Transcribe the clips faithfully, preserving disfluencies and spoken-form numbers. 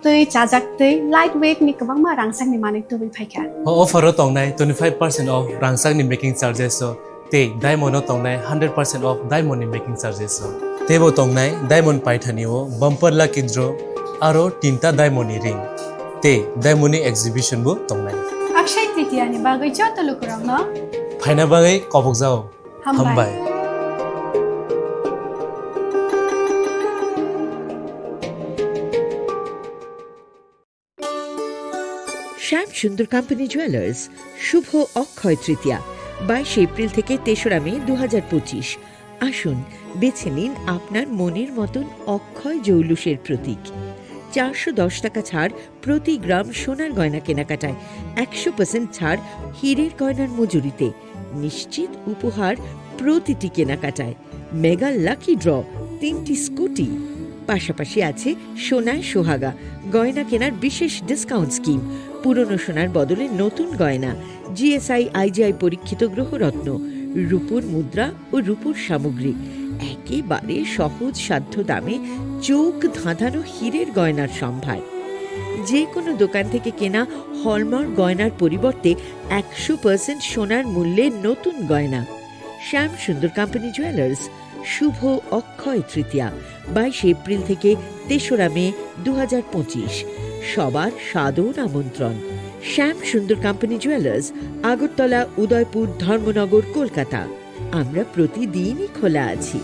twi, chajak twi, light weight ni kwbangma rangchakni manwi tubui phaikha. O offer o tongnai twenty five percent off rangchakni making charges o tei diamond o tongnai hundred percent off diamond ni making charges o. Teibo tongnai diamond paithani o bumper lucky draw aro tinta diamond ni ring tei diamond ni exhibition bo tongnai. Akshay Tritiya ni bagwi joto lukurokno phaina bagwi kobokjao. Hambai. Hambai. শ্যাম সুন্দর company jewellers, শুভ অক্ষয় তৃতীয়া, বাইশে এপ্রিল থেকে তেসরা মে দু হাজার পঁচিশ। আসুন, বেছে নিন আপনার মনের মতন অক্ষয় জৌলুসের প্রতীক। চারশো দশ টাকা ছাড় প্রতি গ্রাম সোনার গয়না কেনাকাটায়, একশো পার্সেন্ট ছাড় হীরের গয়নার মজুরিতে, নিশ্চিত উপহার প্রতিটি কেনাকাটায়। মেগা লাকি ড্র, তিনটি স্কুটি, পাশাপাশি আছে সোনায় সোহাগা, গয়না কেনার বিশেষ ডিসকাউন্ট স্কিম, পুরনো সোনার বদলে নতুন গয়না, জিএসআই আইজিআই পরীক্ষিত গ্রহরত্ন, রূপোর মুদ্রা ও রূপোর সামগ্রী। একেবারে সহজ সাধ্য দামে চোখ ধাঁধানো হীরের গয়নার সম্ভার। যে কোনো দোকান থেকে কেনা হলমার্ক গয়নার পরিবর্তে একশো পার্সেন্ট সোনার মূল্যে নতুন গয়না। শ্যাম সুন্দর কোম্পানি জুয়েলার্স, শুভ অক্ষয় তৃতীয়া, বাইশে এপ্রিল থেকে তেসরা মে দু হাজার পঁচিশ। সবার সাদর আমন্ত্রণ। শ্যাম সুন্দর কোম্পানি জুয়েলার্স, আগরতলা, উদয়পুর, ধর্মনগর, কলকাতা। আমরা প্রতিদিনই খোলা আছি।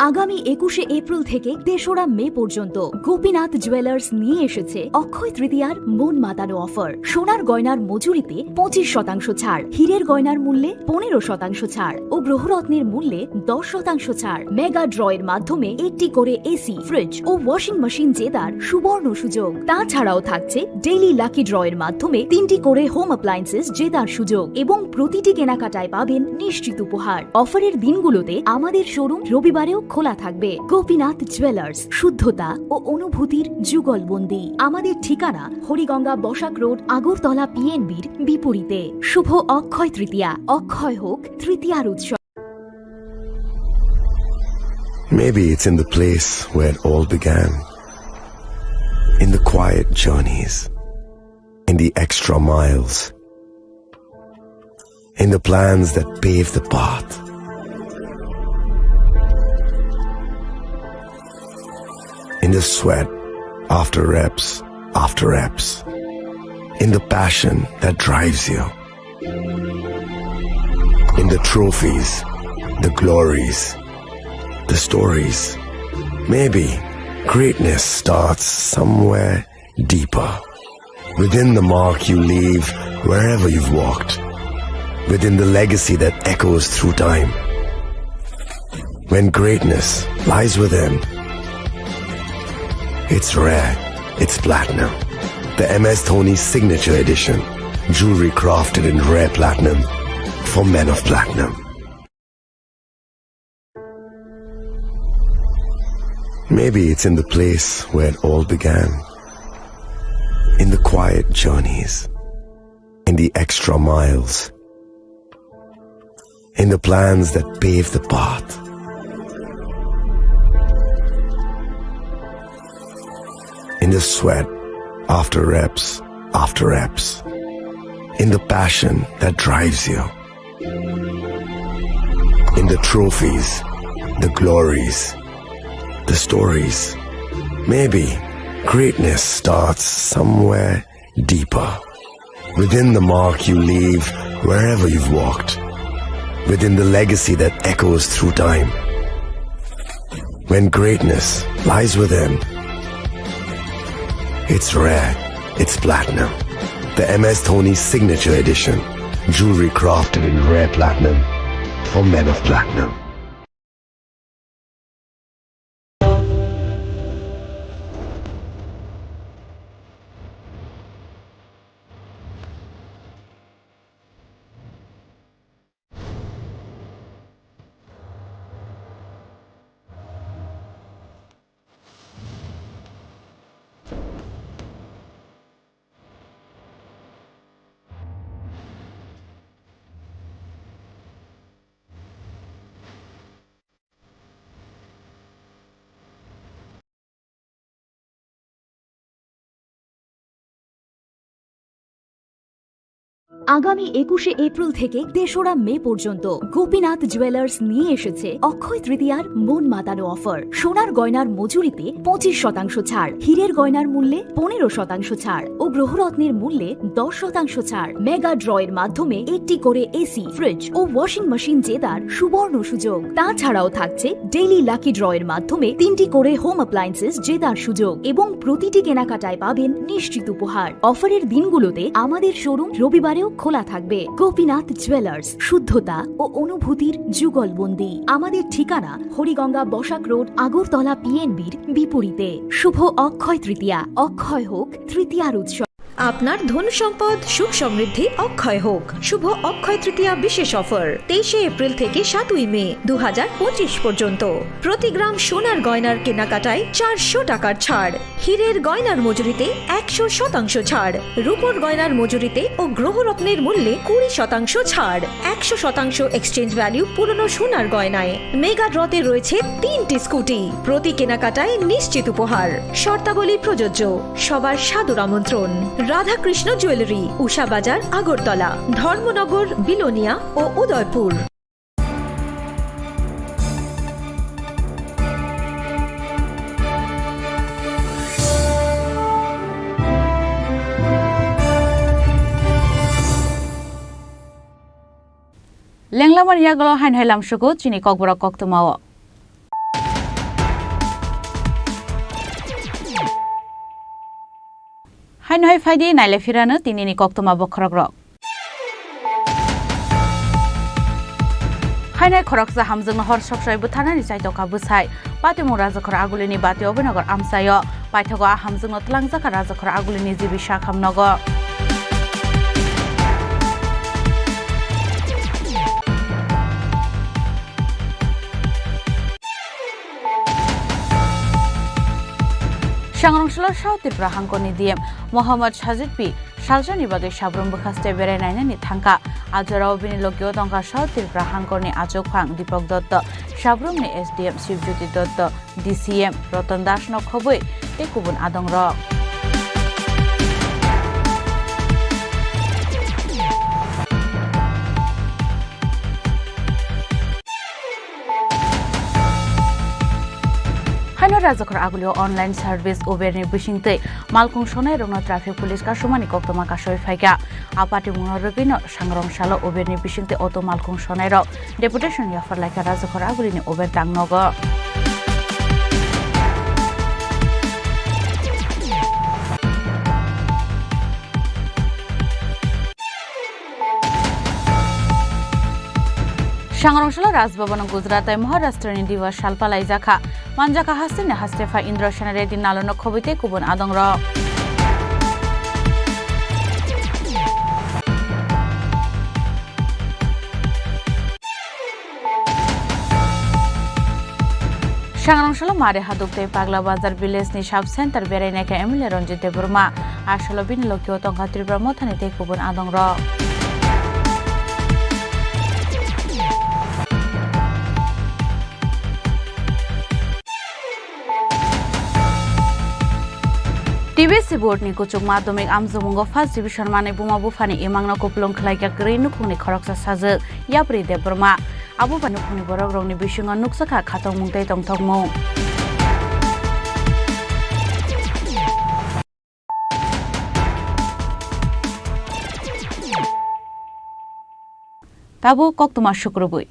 আগামী একুশে এপ্রিল থেকে তেসরা মে পর্যন্ত গোপীনাথ জুয়েলার্স নিয়ে এসেছে অক্ষয় তৃতীয়ার মন মাতানো অফার। সোনার গয়নার মজুরিতে পঁচিশ শতাংশ ছাড়, হীরের গয়নার মূল্যে পনেরো শতাংশ ছাড় ও গ্রহরত্নের মূল্যে দশ শতাংশ ছাড়। মেগা ড্র এর মাধ্যমে একটি করে এসি, ফ্রিজ ও ওয়াশিং মেশিন জেতার সুবর্ণ সুযোগ। তাছাড়াও থাকছে ডেইলি লাকি ড্র এর মাধ্যমে তিনটি করে হোম অ্যাপ্লায়েন্সেস জেতার সুযোগ এবং প্রতিটি কেনাকাটায় পাবেন নিশ্চিত উপহার। অফারের দিনগুলোতে আমাদের শোরুম রবিবারেও খোলা থাকবে। গোপীনাথ জুয়েলার্স, শুদ্ধতা ও অনুভূতির যুগলবন্দি। আমাদের ঠিকানা হরিগঙ্গা বসাক রোড, আগরতলা পিএনবির বিপরীতে। শুভ অক্ষয় তৃতীয়া, অক্ষয় হোক তৃতীয়ার উৎসব। Maybe it's in the place where it all began. In the quiet journeys, in the extra miles, in the plans that pave the path, in the sweat after reps after reps, in the passion that drives you, in the trophies, the glories, the stories. Maybe greatness starts somewhere deeper. Within the mark you leave wherever you've walked. Within the legacy that echoes through time. When greatness lies within, it's rare, it's platinum. The M S Dhoni Signature Edition. Jewelry crafted in rare platinum for men of platinum. Maybe it's in the place where it all began. In the quiet journeys, in the extra miles, in the plans that pave the path, in the sweat after reps after reps, in the passion that drives you, in the trophies, the glories, the stories. Maybe greatness starts somewhere deeper. Within the mark you leave wherever you've walked. Within the legacy that echoes through time. When greatness lies within, it's rare, it's platinum. The M S Dhoni Signature Edition. Jewelry crafted in rare platinum for men of platinum. আগামী একুশে এপ্রিল থেকে তেসরা মে পর্যন্ত গোপীনাথ জুয়েলার্স নিয়ে এসেছে অক্ষয় তৃতীয়ার মন মাতানো অফার। সোনার গয়নার মজুরিতে পঁচিশ শতাংশ ছাড়, হীরের গয়নার মূল্যে পনেরো শতাংশ ছাড় ও গ্রহরত্নের মূল্যে দশ শতাংশ ছাড়। মেগা ড্রয়ের মাধ্যমে একটি করে এসি, ফ্রিজ ও ওয়াশিং মেশিন জেতার সুবর্ণ সুযোগ। তাছাড়াও থাকছে ডেইলি লাকি ড্রয়ের মাধ্যমে তিনটি করে হোম অ্যাপ্লায়েন্সেস জেতার সুযোগ এবং প্রতিটি কেনাকাটায় পাবেন নিশ্চিত উপহার। অফারের দিনগুলোতে আমাদের শোরুম রবিবারেও খোলা থাকবে। গোপীনাথ জুয়েলার্স, শুদ্ধতা ও অনুভূতির যুগলবন্দি। আমাদের ঠিকানা হরিগঙ্গা বসাক রোড, আগরতলা পিএনবির বিপরীতে। শুভ অক্ষয় তৃতীয়া, অক্ষয় হোক তৃতীয়ার উৎসব। আপনার ধন সম্পদ সুখ সমৃদ্ধি অক্ষয় হোক। শুভ অক্ষয় তৃতীয়া বিশেষ অফার, তেইশে এপ্রিল থেকে সাতই মে দু হাজার পঁচিশ পর্যন্ত। প্রতি গ্রাম সোনার গয়নার কেনাকাটায় চারশো টাকার ছাড়, হীরের গয়নার মজুরিতে একশো শতাংশ ছাড়, রূপোর গয়নার মজুরিতে ও গ্রহরত্নের মূল্যে কুড়ি শতাংশ ছাড়, একশো শতাংশ এক্সচেঞ্জ ভ্যালু পুরনো সোনার গয়নায়। মেগা ড্রতে রয়েছে তিনটি স্কুটি, প্রতি কেনাকাটায় নিশ্চিত উপহার। শর্তাবলী প্রযোজ্য। সবার সাদর আমন্ত্রণ। রাধাকৃষ্ণ জুয়েলারি, উষা বাজার, আগরতলা, ধর্মনগর, বিলোনিয়া ও Udaipur. Lenglamani yagulo haino hai lamsugo chini kokborok koktwmao. Haino hai phaidi naile phirano tinini koktwma bokhorokrok. Haino hai khoroksa hamjwkno hor soksoi bwtharnani chaitokha bwsai. Patimung Rajakhor Agulini Bati Obinagar amchaio. Paithago a hamjwkno twlangjakha Rajakhor Agulini G B Sakham nogo. Sangrong salo South Tripura hangkorni D M Mohammad Sajid P salsani bagwi Sabrum bwkhaste berai nainani thangkha. A jorao bini logio tongkha South Tripura hangkorni achukphang Deepak Dotto, Sabrumni S D M Shivjyoti Dotto, D C M Roton Das no khobwi tei kubun adongrok. Haino Rajakhor Agulio online service Uber ni bisingtwi malkhung sonairokno traffic police kasumani koktwma kasui phaikha. A patimungno rwgwino sangrong salo Uber ni bisingtwi auto malkhung sonairok deputation yapharlaikha Rajakhor Agulini Uber dangnogo. Sangrong salo Raj Bhavan Gujarat tei Maharashtra ni Diwa salpalaijakha. Manjakha hasteni haste phai Indra Sena Reddy nalono khobwi tei kubun adongrok. Sangrong salo Mare Haduk tei Pagla Bazar village ni sub center berai naikha M L A Ranjit Debbarma. A salo bini logio tongkha Tripura Mothani tei kubun adongrok. T B C board ni kuchuk madhyamik amjokmungo first division manwi buma buphani imangno kupulung khlaikha kwrwi nukhungni khoroksa sajwk Yapri Debbarma. Abo bai nukhungni borokrokni bisingo nukjakha khatokmung tei tongthokmung. Tabuk koktwma sukrubwi.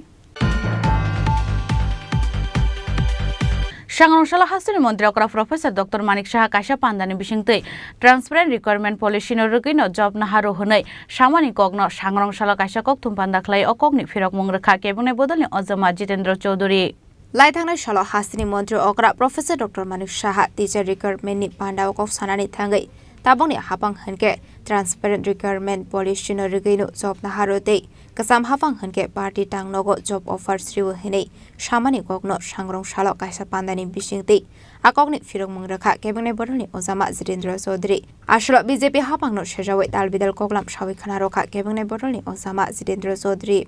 Sangrong salo hasteni montri okra Professor Doctor Manik Saha kaisa pandani bisingtwi transparent requirement policy no rwgwino job naharu hwnwi samani kokno sangrong salo kaisa kokthum panda khlai o kokni phirokmung rwkha kebengni bodolni ojama Jitendra Chaudhary. Laithangnai salo hasteni montri okra Professor Doctor Manik Saha teacher requirement ni panda o kok sanani thangwi tabukni hapang hwnkhe transparent requirement policy no rwgwino job naharu tei kwcham hapang hwnkhe party tangnogo job offer sriwi hwnwi samani kokno sangrong salo kaisa pandani bisingtwi a kokni phirokmung rwkha kebengni bodolni ojama Jitendra Chaudhary. Asolo B J P hapangno sejawi dal bidal koklam sawi khna rwkha kebengni bodolni ojama Jitendra Chaudhary.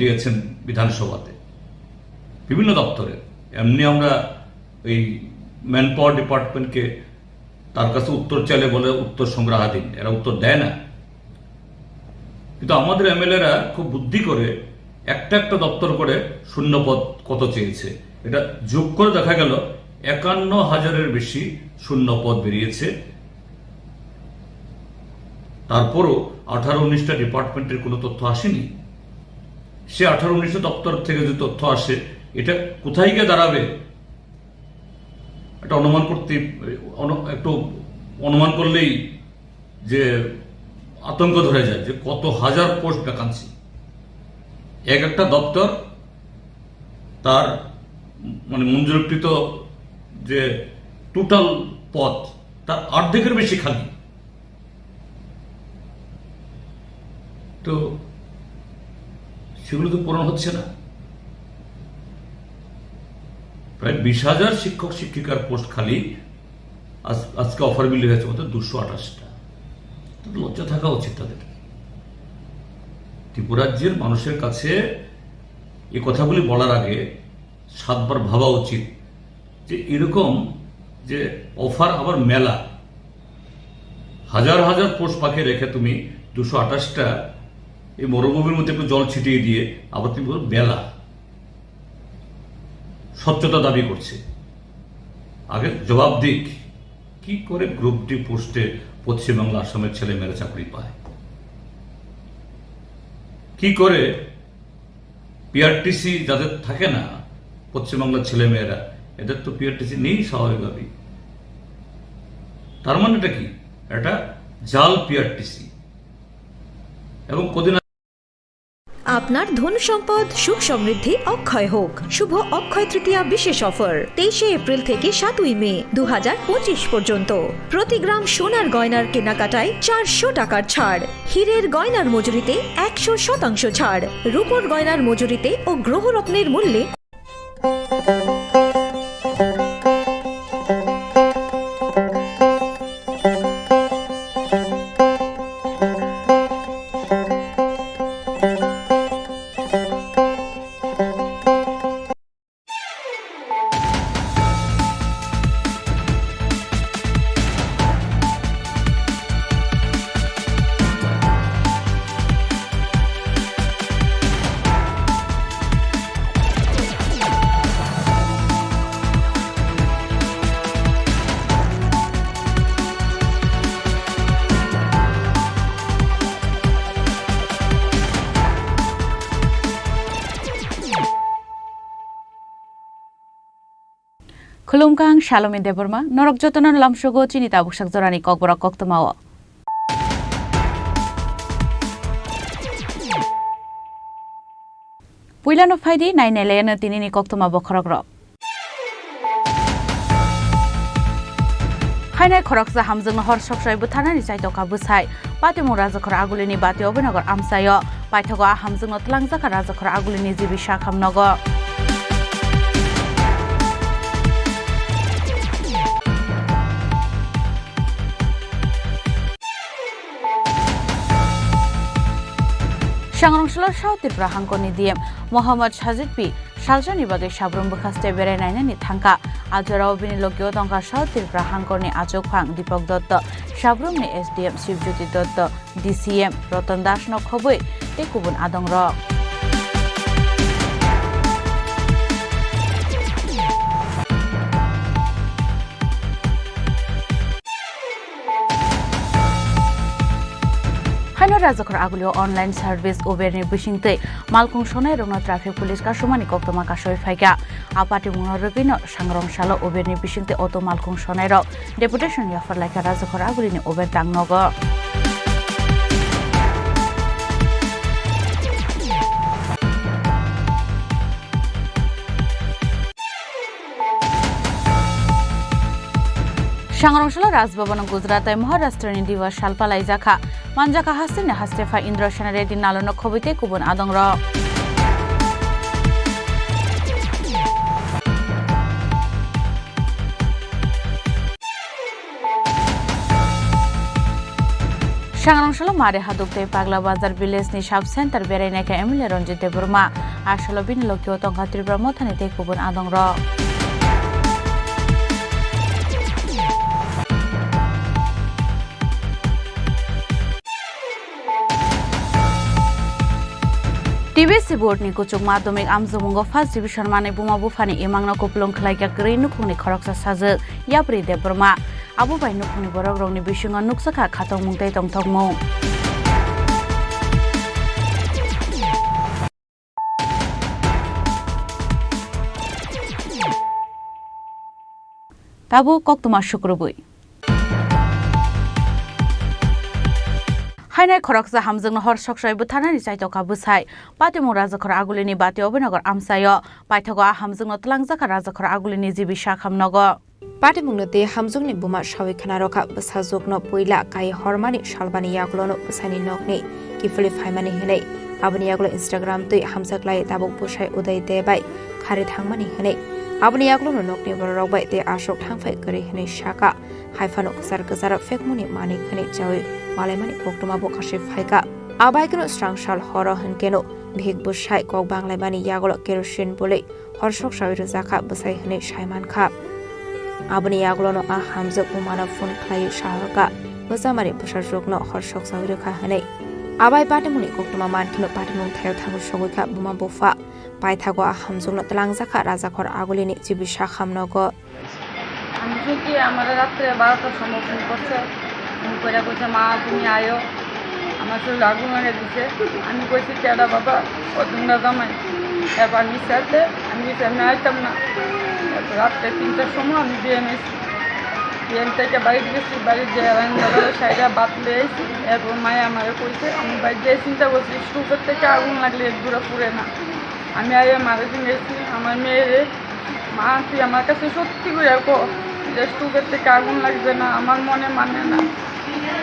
দিয়েছেন বিধানসভাতে বিভিন্ন দপ্তরে। এমনি আমরা এই ম্যানপাওয়ার ডিপার্টমেন্টকে তার কাছে উত্তর চাইলে বলে উত্তর সংগ্রহাধীন, এরা উত্তর দেয় না। কিন্তু আমাদের এমএলএরা খুব বুদ্ধি করে একটা একটা দপ্তর করে শূন্য পদ কত চেয়েছে, এটা যোগ করে দেখা গেল একান্ন হাজারের বেশি শূন্য পদ বেরিয়েছে। তারপরও আঠারো উনিশটা ডিপার্টমেন্টের কোনো তথ্য আসেনি। সে আঠারো উনিশটা দপ্তর থেকে যে তথ্য আসে, এটা কোথায় গিয়ে দাঁড়াবে, এটা অনুমান করতে, অনু-, একটু অনুমান করলেই যে আতঙ্ক ধরে যায় যে কত হাজার পোস্ট ভ্যাকান্সি। এক একটা দপ্তর তার, মানে, মঞ্জুরিকৃত যে টোটাল পদ, তার অর্ধেকের বেশি খালি। তো সেগুলো তো পূরণ হচ্ছে না। প্রায় বিশ হাজার শিক্ষক শিক্ষিকার পোস্ট খালি, আজ-, আজকে অফার বিল হয়েছে কত? দুশো আঠাশটা। তো লজ্জা থাকা উচিত তাদের। ত্রিপুরাজ্যের মানুষের কাছে এই কথাগুলি বলার আগে সাতবার ভাবা উচিত যে এরকম যে অফার আবার মেলা, হাজার হাজার পোস্ট ফাঁকে রেখে তুমি দুশো আঠাশটা এই মরুভূমির মধ্যে একটু জল ছিটিয়ে দিয়ে আবার তুমি বলো মেলা। স্বচ্ছতা দাবি করছে। আগে জবাব দিক, কি করে গ্রুপ ডি পোস্টে পশ্চিমবাংলা, আসামের ছেলে মেয়েরা চাকরি পায়? কি করে পিআরটিসি যাদের থাকে না, পশ্চিমবাংলার ছেলে মেয়েরা, এদের তো পিআরটিসি নেই স্বাভাবিকভাবেই। তার মানে এটা কি? এটা জাল পিআরটিসি। এবং কদিন আপনার ধন সম্পদ সুখ সমৃদ্ধি অক্ষয় হোক। শুভ অক্ষয় তৃতীয়া বিশেষ অফার তেইশে এপ্রিল থেকে সাতই মে দু হাজার পঁচিশ পর্যন্ত। প্রতি গ্রাম সোনার গয়নার কেনাকাটায় চারশো টাকার ছাড়। হীরের গয়নার মজুরিতে একশো শতাংশ ছাড়। রূপোর গয়নার মজুরিতে ও গ্রহরত্নের মূল্যে Khulumkha, ang Salomi Debbarma, norok jotono lamsogo chini tabuksak jorani kokborok koktwmao. Puilano phaidi, nainai laiano tinini koktwma bokhorokrok. Hainai khoroksa hamjwkno hor soksai butharnani chaitokha bwsai. Patimung Rajakhor Agulini Bati Obinagar amchaio. Paithago a hamjwkno twlangjakha Rajakhor Agulini G B Sakham nogo. Sangrong salo South Tripura hangkorni D M Mohammad Sajid P. Saljani bagwi Sabrum bwkhaste berai nainani thangkha. A jorao bini logio tongkha South Tripura hangkorni achukphang Deepak Dotto, Sabrumni S D M Shivjyoti Dotto, D C M Ratan Das no khobwi tei kubun adongrok. Haino Rajakhor Agulio online service Uber ni bisingtwi malkhung sonairokno traffic police kasumani koktwma kasui phaikha. A patimungno rwgwino sangrong salo Uber ni bisingtwi auto malkhung sonairok deputation yaphar laikha Rajakhor Agulini Uber dang nogo. Sangrong salo Raj Bhavan Gujarat tei Maharashtra ni Diwas salpalaijakha. Manjakha hasteni haste phai Indra Sena Reddy nalono khobwi tei kubun adongrok. Sangrong salo Mare Haduk tei Pagla Bazar village ni sub center berai naikha M L A Ranjit Debbarma. A salo bini logio tongkha Tripura Mothani tei kubun adongrok. T B C Board ni kuchuk madhyamik amjokmungo first division manwi buma buphani imangno kupulung khlaikha kwrwi nukhungni khoroksa sajwk Yapri Debbarma. Abo bai nukhungni borokrokni bisingo nukjakha khatokmung tei tongthokmung. Tabuk koktwma sukrubwi. Hainai khoroksa hamjwkno hor soksoi butharnani chaitokha bwsai. Patimung Rajakhor Agulini Bati Obinagar amchaio. Paithago a hamjwkno twlangjakha Rajakhor Agulini G B Sakham nogo. Patimungno tei hamjwkni buma sawi khna rwkha bwsajwkno puila kai hormani salbani yagulono bwsaini nokni kiphilwi phaimani hwnwi. Aboni yagulo Instagram twi hamjaklai tabuk bwsai Uday De bai khari thangmani hwnwi. Aboni yagulono nokni bororok bai tei aswk thangphai kwrwi hwnwi sakha. Haiphano kwchar kwcharo phekmungni manwi khwnwi chawi malaimani koktwma bo kasui phaikha. Abaikeno srangsal horo hwnkeno bihik bwsai kok banglaimani yagulo kerosene bwlwi hor soksawi rwjakha bwsai hwnwi saimankha. Aboni yagulono a hamjwk bumano phone khlaiwi sahorkha, bwchamari bwsajwkno hor soksawi rwkha hwnwi. Abai patimungni koktwma mankheno patimung thaio thangwi sogwikha buma bupha. Paithago a hamjwkno twlangjakha Rajakhor Agulini G B Sakham nogo. আমি শুনছি আমার রাত্রে বারোটার সময় ফোন করছে। ফোন করে কইছে, "মা, তুমি আয়ো, আমার শরীরে আগুন লাগে দিছে।" আমি কইছি, "কেডা বাবা?" "ও তোমরা জামাই।" এরপর আমি সাথে আমি গেছি, "আমি আইতাম না।" এরপর রাত্রে তিনটার সময় আমি বিয়ে নিয়েছি। বিয়ে থেকে বাড়িতে গেছি, বাড়ির যে রান্না করে সাইডে ভাত লয়ে আইছি। এরপর মায়ে আমারে কইছে, আমি বাইরে চিন্তা করছি, স্টোভের থেকে আগুন লাগলে এক দূরে পুড়ে না। আমি আইয়া মারে ফোন গেছি, আমার মেয়েরে, "মা, তুই আমার কাছে সত্যি করে কো যে স্টোভের থেকে আগুন লাগবে না, আমার মনে মানে না,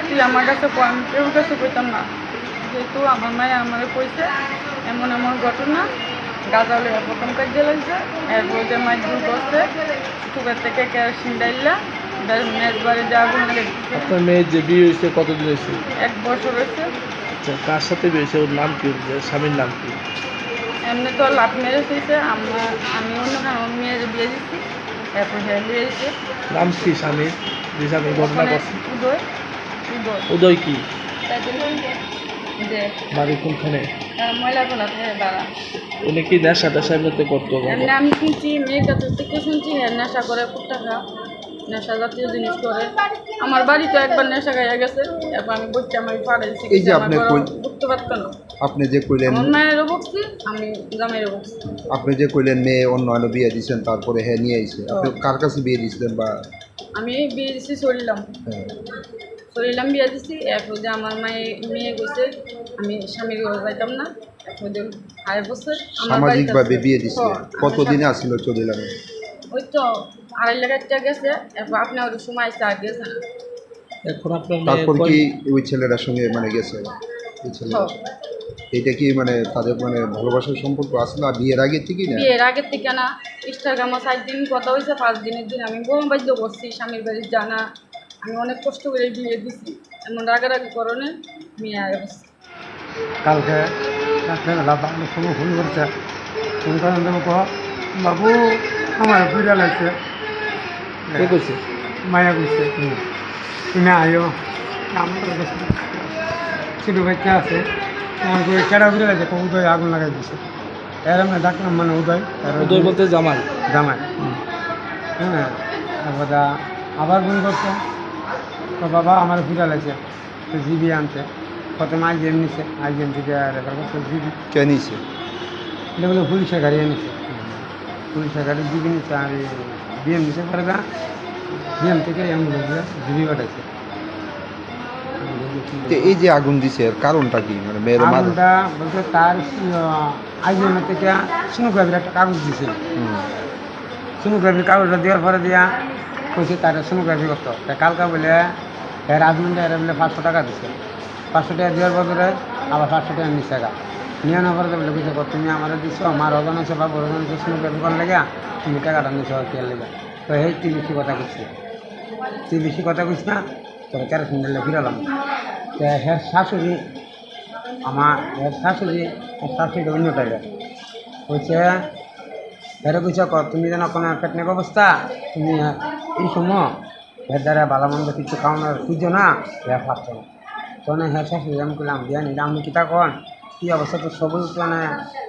তুই আমার কাছে কো, আমি কেউর কাছে কইতাম না।" যেহেতু আমার মায়ে আমারে কইছে এমন এমন ঘটনা, গাজা লইয়া প্রথম কাজে লাগছে, এরপর যে মাইক দূর করছে, স্টোভের থেকে কেরোসিন ডাইলা, মেয়ের বাড়িতে আগুন লাগে দিছে। আপনার মেয়ের যে বিয়ে হয়েছে কতদিন হয়েছে? এক বছর হয়েছে। আচ্ছা, কার সাথে বিয়ে হয়েছে? ওর নাম কি? ওর যে স্বামীর নাম কি? এমনি তো লাভ ম্যারেজ হয়েছে, আমরা, আমি অন্য কারো মেয়ের বিয়ে দিচ্ছি, এরপর হ্যাঁ বিয়ে হয়েছে। নাম কি স্বামীর? যে স্বামী ঘটনা ওখানে করছে? উদয়, উদয়। উদয় কি? তাই তো যে বাড়ি কোনখানে? তার ময়লা খোলা থেকে বাড়া। উনি কি নেশা টেশা এমনিতে করতো? এমনি আমি শুনছি, মেয়ের কাছ থেকে শুনছি, হ্যাঁ, নেশা করে, খুব টাকা, নেশা জাতীয় জিনিস করে। আমার বাড়ি তো একবার নেশা খাইয়া গেছে, এখন আমি বলছি, আমি পাড়াইছি, এই যে আমার আপনি ঘরে কই-, ঢুকতে পারতো না। আপনি যে কইলেন, আমার মায়েরও বকছি, আমি জামাইরও বকছি। আপনি যে কইলেন মেয়ে অন্য আনো বিয়ে দিছেন, তারপরে হ্যাঁ নিয়ে আইছে, আপনি হ্যাঁ। কার কাছে বিয়ে দিছিলেন বা? আমি বিয়ে দিছি সরিলাম। হ্যাঁ। সরিলাম বিয়ে দিছি, এখন যে আমার মায়ে, মেয়ে গেছে, আমি স্বামীর ঘরে যাইতাম না, এখন যে আড়াই বছর আমার বাড়িতে সামাজিকভাবে আছে। বিয়ে দিছিলেন? হ্যাঁ, কতদিনে আমার আসছিল চলিলামে? ওই তো আড়াই লাখ টাকা গেছে, এখন আপনি ওর সময় আসতে আর গেছে না। এখন আপনার মেয়ে তারপর কয় কি ওই ছেলেটার সঙ্গে মানে গেছে? ওই ছেলেটার হ্যাঁ। সঙ্গে? এটা কি মানে তাদের মানে ভালোবাসার সম্পর্ক আছে না বিয়ের আগে থেকেই না? বিয়ের আগে থেকে না, ইনস্টাগ্রামে সাত দিন কথা হয়েছে, পাঁচ দিনের দিন আমি বোম বাধ্য করছি স্বামীর বাড়ি জানা। আমি অনেক কষ্ট করে বিয়ে দিছি, এমন রাগারাগি কারণে মেয়ে আগে বসছে। কালকে রাত্রে বেলা বাংলা সময় ফোন করছে, ফোন করার জন্য কো, "বাবু, আমার বিড়াল আছে।" কে কইছে? মায়া কইছে। হুম। তুমি আইও, আমার কাছে ছোট বাচ্চা আছে, আমার করে কেডা বিড়াল আছে, কো উদয় আগুন লাগাই দিছে। এর মানে ডাকলাম মানে উদয়, এর উদয় বলতে জামাই? জামাই। হুম। হ্যাঁ, তারপরে আবার ফোন করছে, তো বাবা, আমার বিড়াল আছে। তো জিবি আনছে। প্রথমে আইজিএম নিছে, আইজিএম থেকে রেফার করছে জিবি। কে নিছে? এটা বলে পুলিশের গাড়ি আনিছে। পুলিশের গাড়ি জিবি নিছে, আর বিএম নিছে, পরে বিএম থেকে অ্যাম্বুলেন্স দিয়ে জিবি পাঠাইছে। তো এই যে আগুন দিছে, এর কারণটা কি? মানে মেয়ের মা- আগুনটা বলতে তার, আহ, আইজিএম থেকে সোনোগ্রাফির একটা কাগজ দিছে। হুম। সোনোগ্রাফির কাগজটা দেওয়ার পরে দিয়া কইছে তার সোনোগ্রাফি করতো। তা কালকে বলে এর হাজবেন্ডে এর বলে পাঁচশো টাকা দিছে। পাঁচশো টাকা দেওয়ার বদলে আবার পাঁচশো টাকা নিচ্ছে গা। নিয়ে নেওয়ার পরে বলে কইছে, "তুমি আমারে দিছো, আমার ওজন আছে বা বড় ওজন আছে, সোনোগ্রাফি করার লেগে তুমি টাকাটা নিছো আর কি এর লেগে।" তো এই তুই বেশি কথা কইছিস, তুই বেশি কথা কইস না, তোর কেরোসিন ঢেলে ফিরালাম। তো হের শাশুড়ি, আমার হের শাশুড়ি, হের শাশুড়ি অন্য টাইপের। কইছে, হেরে কইছে, "ক-, তুমি যেন কোনো প্রেগনেন্ট অবস্থা, তুমি এই সময় এর দ্বারা ভালো মন্দ কিছু খাওয়ানোর খুঁজো না, হে পারছো না।" তখন হে শাশুড়ি আমি কইলাম, "বিয়ানি, আমি কিতা কন?" কি অবস্থা, তো সবই মানে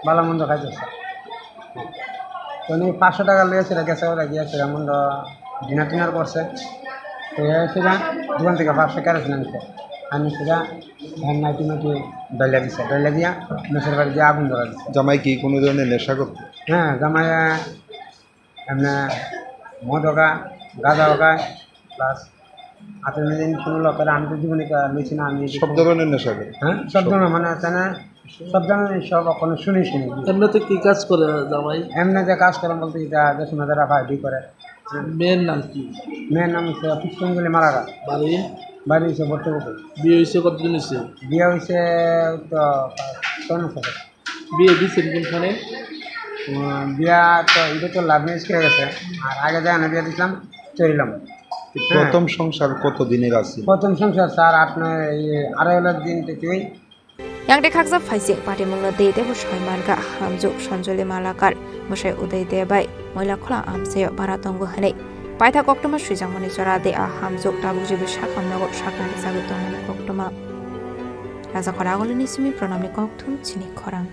ভালো মন্দ খাইছে স্যার। তো উনি পাঁচশো টাকা লইয়া সেটা গেছে, ওরা গিয়া সেটা মন্দ ডিনার টিনার করছে। তো সেটা দোকান থেকে পাঁচশো কেরোসিন আনছে, আনি সেটা ধান নাইটি মাটি ডলিয়া দিছে, ডলিয়া দিয়া মেসের বাড়ি দিয়ে আগুন ধরা দিছে। জামাই কি কোনো ধরনের নেশা করতো? হ্যাঁ, জামাই এমনি মদ খায়, গাঁজা খায়, প্লাস আপনি যদি কোনো লোকের, আমি তো জীবনে কা-, নিয়েছি না, আমি সব ধরনের নেশা করে? হ্যাঁ, সব সব। ধরনের, মানে, তারা সব ধরনের সব, কোনো শুনি শুনি। এমনিতে কি কাজ করে জামাই? এমনি যে কাজ করে বলতে, এটা যে সোনাদারা ভাই বি করে। মেয়ের নাম কি? মেয়ের নাম হচ্ছে পুষ্পাঞ্জলি মালাকা। বাড়ি? বাড়ি হচ্ছে বর্তমানে। বিয়ে হয়েছে কতদিন হয়েছে? বিয়ে হয়েছে তো পাঁচ, ছয় মাস হবে। বিয়ে দিছেন কোনখানে? উম, বিয়া তো, এটা তো লাভ ম্যারেজ করে গেছে। আর আগে যেখানে বিয়ে দিছিলাম, চলিলাম। হ্যাঁ। প্রথম সংসার কত দিনের আছে? প্রথম সংসার স্যার, আপনার এই আড়াই লাখ দিন থেকে। Yang de khakjak phaise patimungno de de bo soi manga, hamjwk Sanjoli Malakar, mwsai Uday de bai moila khola amchaio bara tongo hwnwi. Paitha koktwma swijak mani jora de a hamjwk tabuk jibo sakhamno sakna rwchagwi tongmani koktwma. Raja Khoragulini simi Pranamni kokthum chini khorang.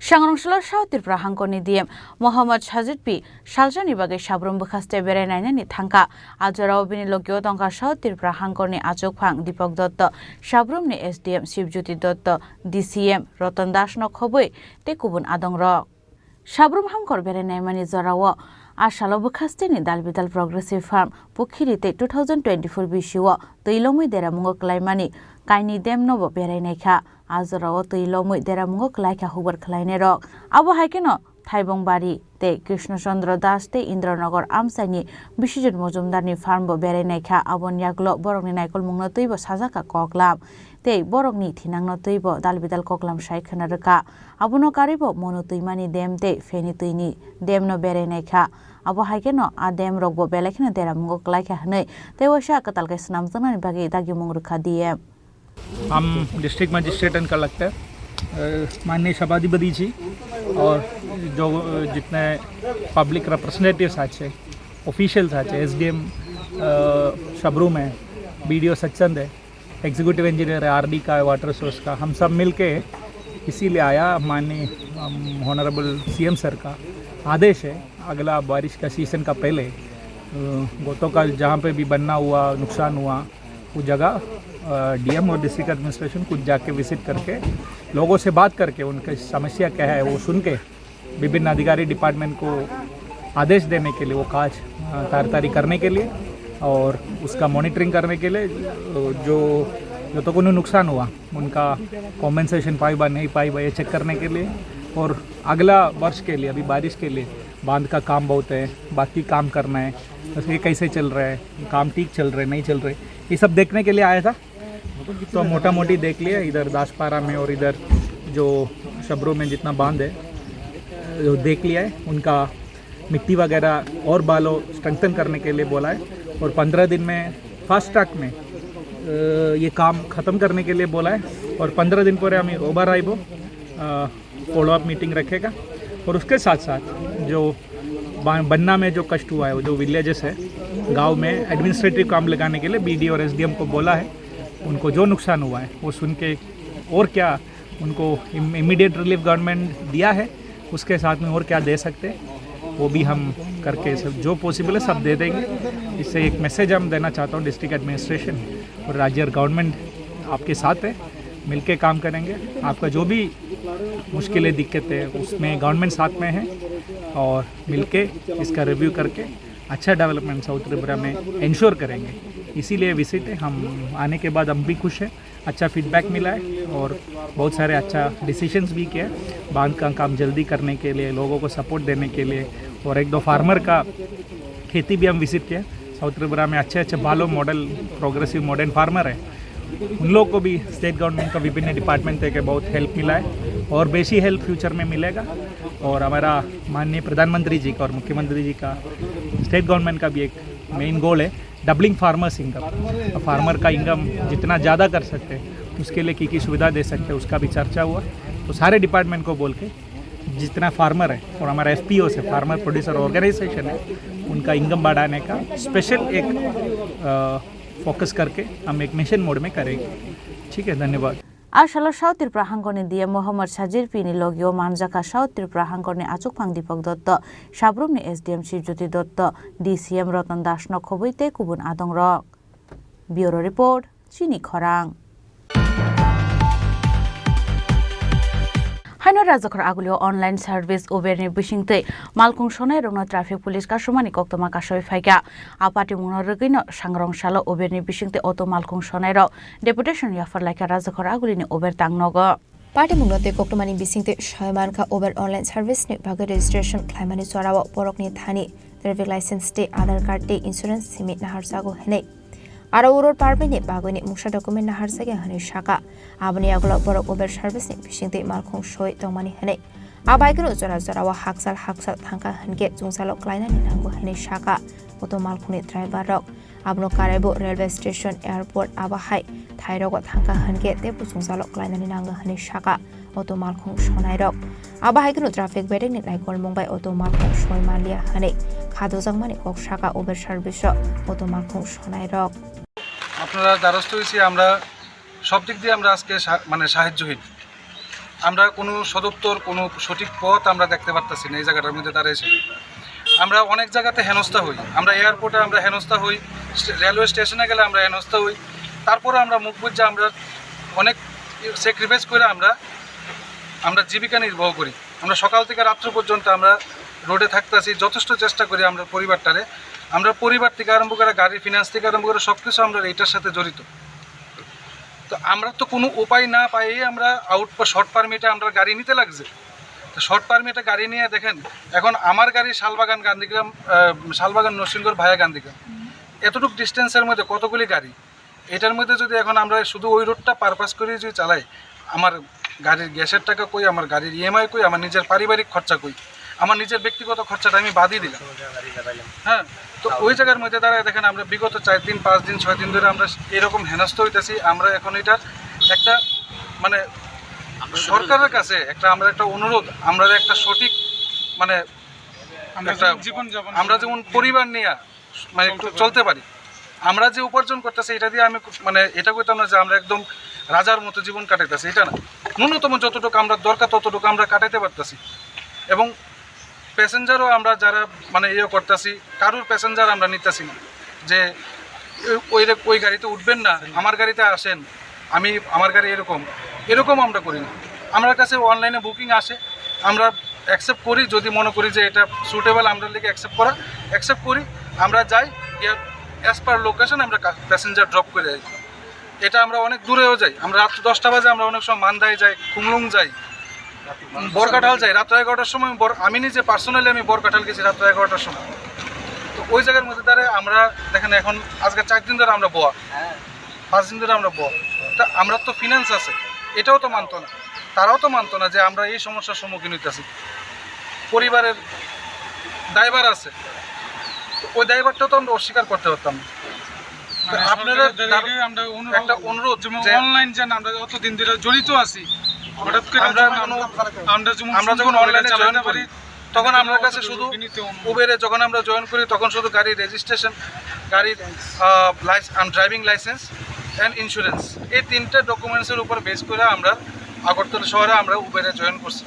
Sangrongsola South Tripura hangkorni D M Mohammad Sajid P salsani bagwi Sabrum bwkhaste berai nainani thangkha. A jorao bini logio tongkha South Tripura hangkorni achukphang Dipak Dotto, Sabrumni S D M Shivjyoti Dotto, D C M Roton Das no khobwi tei kubun adongrok. Sabrum hamkor berai naimani jorao a salo bwkhasteni Dalbidal Progressive Farm, Pukhiri tei two thousand twenty-four bisio twi lomwi deramungo kwlaimani kainwi dam nobo berai naikha. A jorao twi lomwi deramungo kwlaikha hubar khwlainairok. Abo hai kheno Thaibongbari tei Krishna Chandra Das tei Indranagar amchaini Biswajit Mojumdarni farm bo berai naikha. Aboni yagulo borokni naikolmungno twibo sajakha koklam tei borokni thinangno twibo dalbidal koklam sai khwna rwkha. Abono karwibo Monu twimani dam tei Feni twini dam no berai naikha. Abo hai kheno a dam rokbo belai kheno deramungo kwlaikha hwnwi tei waisa kwtal khe swnamjaknani bagwi dagimung rwkha D M. हम district magistrate and collector, अ, माननीय सभाधिपति जी और जो, अ, जितने public representatives आछे, ऑफिशियल्स आछे, एसडीएम, अ, शबरूम है, बीडीओ सचचंद है, एग्जीक्यूटिव इंजीनियर है, आरडी का है, वाटर सोर्स का, हम सब मिलके इसीलिए आया, माननीय, अम, ऑनरेबल सीएम सर का आदेश है, अगला बारिश का सीजन का पहले, अ, गोतोकाल जहाँ पे भी बन्ना हुआ, नुकसान हुआ, वो जगह, अ, डीएम और डिस्ट्रिक्ट एडमिनिस्ट्रेशन खुद जाके विजिट करके, लोगों से बात करके, उनकी समस्या क्या है, वो सुन के विभिन्न अधिकारी डिपार्टमेंट को आदेश देने के लिए, वो काज, अ, ताड़ाताड़ी करने के लिए और उसका मॉनिटरिंग करने के लिए, अ, जो, जो तो कोनो नुकसान हुआ, उनका कॉम्पेंसेशन पाई बा, नहीं पाई बा, ये चेक करने के लिए और अगला वर्ष के लिए, अभी बारिश के लिए बांध का काम बहुत है, बाकी काम करना है, बस ये कैसे चल रहा है, काम ठीक चल रहा है, नहीं चल रहा है, ये सब देखने के लिए आया था। तो मोटा मोटी देख लिया, इधर दासपारा में और इधर जो शबरो में जितना बांध है, जो देख लिया है, उनका मिट्टी वगैरह और बालो स्ट्रेंथन करने के लिए बोला है और पंद्रह दिन में फास्ट ट्रैक में, अ, ये काम ख़त्म करने के लिए बोला है और पंद्रह दिन पर हमें ओबर आइबो, अ, फॉलोअप मीटिंग रखेगा और उसके साथ साथ जो बा-, बन्ना में जो कष्ट हुआ है, जो विलेजेस है, गांव में एडमिनिस्ट्रेटिव काम लगाने के लिए बीडी और एसडीएम को बोला है। उनको जो नुकसान हुआ है वो सुन के और क्या उनको इम-, इमीडिएट रिलीफ गवर्नमेंट दिया है, उसके साथ में और क्या दे सकते हैं वो भी हम करके सब जो पॉसिबल है सब दे देंगे। इससे एक मैसेज हम देना चाहता हूँ डिस्ट्रिक्ट एडमिनिस्ट्रेशन और राज्य गवर्नमेंट आपके साथ है, मिलके काम करेंगे। आपका जो भी मुश्किलें, दिक्कतें, उसमें गवर्नमेंट साथ में है और मिलके इसका रिव्यू करके अच्छा डेवलपमेंट साउथ त्रिपुरा में इंश्योर करेंगे। इसीलिए विजिट है, हम आने के बाद हम भी खुश हैं, अच्छा फीडबैक मिला है और बहुत सारे अच्छा डिसीजंस भी किया है। बांध का काम जल्दी करने के लिए, लोगों को सपोर्ट देने के लिए और एक दो फार्मर का खेती भी हम विजिट किया। साउथ त्रिपुरा में अच्छे अच्छे बालो मॉडल प्रोग्रेसिव मॉडर्न फार्मर है, उन लोग को भी स्टेट गवर्नमेंट का विभिन्न डिपार्टमेंट देके बहुत हेल्प मिला है और बेसी हेल्प फ्यूचर में मिलेगा। और हमारा माननीय प्रधानमंत्री जी का और मुख्यमंत्री जी का स्टेट गवर्नमेंट का भी एक मेन गोल है डबलिंग फार्मर्स इनकम। फार्मर का इनकम जितना ज़्यादा कर सकते हैं उसके लिए की की सुविधा दे सकते हैं, उसका भी चर्चा हुआ। तो सारे डिपार्टमेंट को बोल के जितना फार्मर है और हमारा एफपीओ से, फार्मर प्रोड्यूसर ऑर्गेनाइजेशन है, उनका इनकम बढ़ाने का स्पेशल एक, अ, फोकस करके हम एक मिशन मोड में करेंगे। ठीक है, धन्यवाद। A salo South Tripura hangkorni D M Mohammad Sajir P ni logio manjakha South Tripura hangkorni achukphang Deepak Dotto, Sabrumni S D M Shivjyoti Dotto, D C M Ratan Das no khobwi tei kubun adongrok. Bureau Report, Chini Khorang. Haino Rajakhor Agulio online service Uber ni bisingtwi malkhung sonai rokno traffic police kasumani koktwma kasui phaikha. A patimungno rwgwino sangrong salo Uber ni bisingtwi auto malkhung sonai rok deputation yaphar laikha Rajakhor Agulini Uber tangnogo. Patimungno tei koktwmani bisingtwi sai mankha Uber online service ni bagwi registration khlaimani jorao borokni thani traffic license tei Aadhaar card tei insurance simi naharjago hinwi. Aro uro permit ni bagwini mungsa document naharjakya hinwi saka. Aboni yagulo borok Uber service ni bisingtwi malkhung soi tongmani hinwi. Abai kunu jora jorao hakchal hakchal thangkha hinkhe chwngsalo klainani nango hinwi saka. Auto malkhungni driver rok abono karaibo railway station, airport abo hai thairogo thangkha hinkhe teibo chwngsalo klainani nango hinwi saka. Auto malkhung sonairok. Abo hai kheno traffic bedekni naikolmung bai auto malkhung soi manliya hinwi khadojakmani kok saka Uber service-o auto malkhung sonairok. আপনারা দ্বারস্থ হয়েছি আমরা, সব দিক দিয়ে আমরা আজকে সা-, মানে সাহায্যহীন। আমরা কোনো সদুত্তর, কোনো সঠিক পথ আমরা দেখতে পারতাছি না এই জায়গাটার মধ্যে দাঁড়াইছি। আমরা অনেক জায়গাতে হেনস্থা হই, আমরা এয়ারপোর্টে আমরা হেনস্থা হই, স্টে-, রেলওয়ে স্টেশনে গেলে আমরা হেনস্থা হই। তারপরে আমরা মুখ বুঝে আমরা অনেক স্যাক্রিফাইস করে আমরা, আমরা জীবিকা নির্বাহ করি। আমরা সকাল থেকে রাত্র পর্যন্ত আমরা রোডে থাকতাছি, যথেষ্ট চেষ্টা করি আমরা পরিবারটারে। আমরা পরিবার থেকে আরম্ভ করে গাড়ির ফিনান্স থেকে আরম্ভ করে সব কিছু আমরা এইটার সাথে জড়িত। তো আমরা তো কোনো উপায় না পাইয়ে আমরা আউট শর্ট পারমিটে আমরা গাড়ি নিতে লাগছে। তো শর্ট পারমিটে গাড়ি নিয়ে দেখেন, এখন আমার গাড়ি শালবাগান গান্ধীগ্রাম, আহ, শালবাগান নরসিংগড় ভায়া গান্ধীগ্রাম, এতটুকু ডিস্টেন্সের মধ্যে কতগুলি গাড়ি। এটার মধ্যে যদি এখন আমরা শুধু ওই রোডটা পারপাস করে যদি চালাই, আমার গাড়ির গ্যাসের টাকা কই, আমার গাড়ির ইএমআই কই, আমার নিজের পারিবারিক খরচা কই, আমার নিজের ব্যক্তিগত খরচাটা আমি বাদই দিলাম। হ্যাঁ, তো ওই জায়গার মধ্যে দাঁড়ায় দেখেন, আমরা বিগত চার দিন, পাঁচ দিন, ছয় দিন ধরে আমরা এরকম হেনস্থা হইতেছি। আমরা এখন এটার একটা, মানে, সরকারের কাছে একটা, আমরা একটা অনুরোধ, আমরা একটা সঠিক, মানে, আমরা একটা, জীবন যাপন আমরা যেমন পরিবার নিয়ে মানে একটু চলতে পারি। আমরা যে উপার্জন করতেছি, এটা দিয়ে আমি কু-, মানে এটা কইতাম না যে আমরা একদম রাজার মতো জীবন কাটাইতেছি, এটা না। ন্যূনতম যতটুকু আমরা দরকার, ততটুকু আমরা কাটাইতে পারতেছি। এবং প্যাসেঞ্জারও আমরা যারা মানে ইয়ে করতেছি, কারুর প্যাসেঞ্জার আমরা নিতেছি না যে ওই, ওই রে-, ওই গাড়িতে উঠবেন না, আমার গাড়িতে আসেন, আমি, আমার গাড়ি এরকম, এরকম আমরা করি না। আমার কাছে অনলাইনে বুকিং আসে, আমরা অ্যাকসেপ্ট করি, যদি মনে করি যে এটা সুটেবল আমরা লিখে অ্যাকসেপ্ট করা, অ্যাকসেপ্ট করি, আমরা যাই, গিয়ে অ্যাজ পার লোকেশন আমরা প্যাসেঞ্জার ড্রপ করে যাই। এটা আমরা অনেক দূরেও যাই, আমরা রাত দশটা বাজে আমরা অনেক সময় মান্দায় যাই, খুমলুং যাই, বরকাঠাল যাই, রাত্র এগারোটার সময় বর-, আমি নিজে পার্সোনালি আমি বরকাঠাল গেছি রাত্র এগারোটার সময়। তো ওই জায়গার মধ্যে দাঁড়ায় আমরা দেখেন এখন আজকে চার দিন ধরে আমরা বোয়া, পাঁচ দিন ধরে আমরা বন্ধ। তা আমরা তো ফিনান্স আছে, এটাও তো মানতো না, তারাও তো মানতো না যে আমরা এই সমস্যার সম্মুখীন হইতেছি। পরিবারের দায়ভার আছে, তো ওই দায়ভারটা তো আমরা অস্বীকার করতে পারতাম না। তো মানে আপনারা সরকারের দ্বারা তার এটাই আমরা অনুরোধ, একটা অনুরোধ যেমন যে অনলাইন যেন আমরা অত দিন ধরে জড়িত আছি, হঠাৎ করে আমরা যেন কোনো, আমরা, আমরা যেমন সুন্দরভাবে অনলাইনে চালাতে জয়েন করি, পারি, তখন আমরা কাছে শুধু উবেরে যখন আমরা জয়েন করি, তখন শুধু গাড়ির রেজিস্ট্রেশন, গাড়ির, আহ, লাইস-, আম, ড্রাইভিং লাইসেন্স অ্যান্ড ইন্স্যুরেন্স, এই তিনটা ডকুমেন্টসের উপর বেস করে আমরা আগরতলা শহরে আমরা উবেরে জয়েন করছি।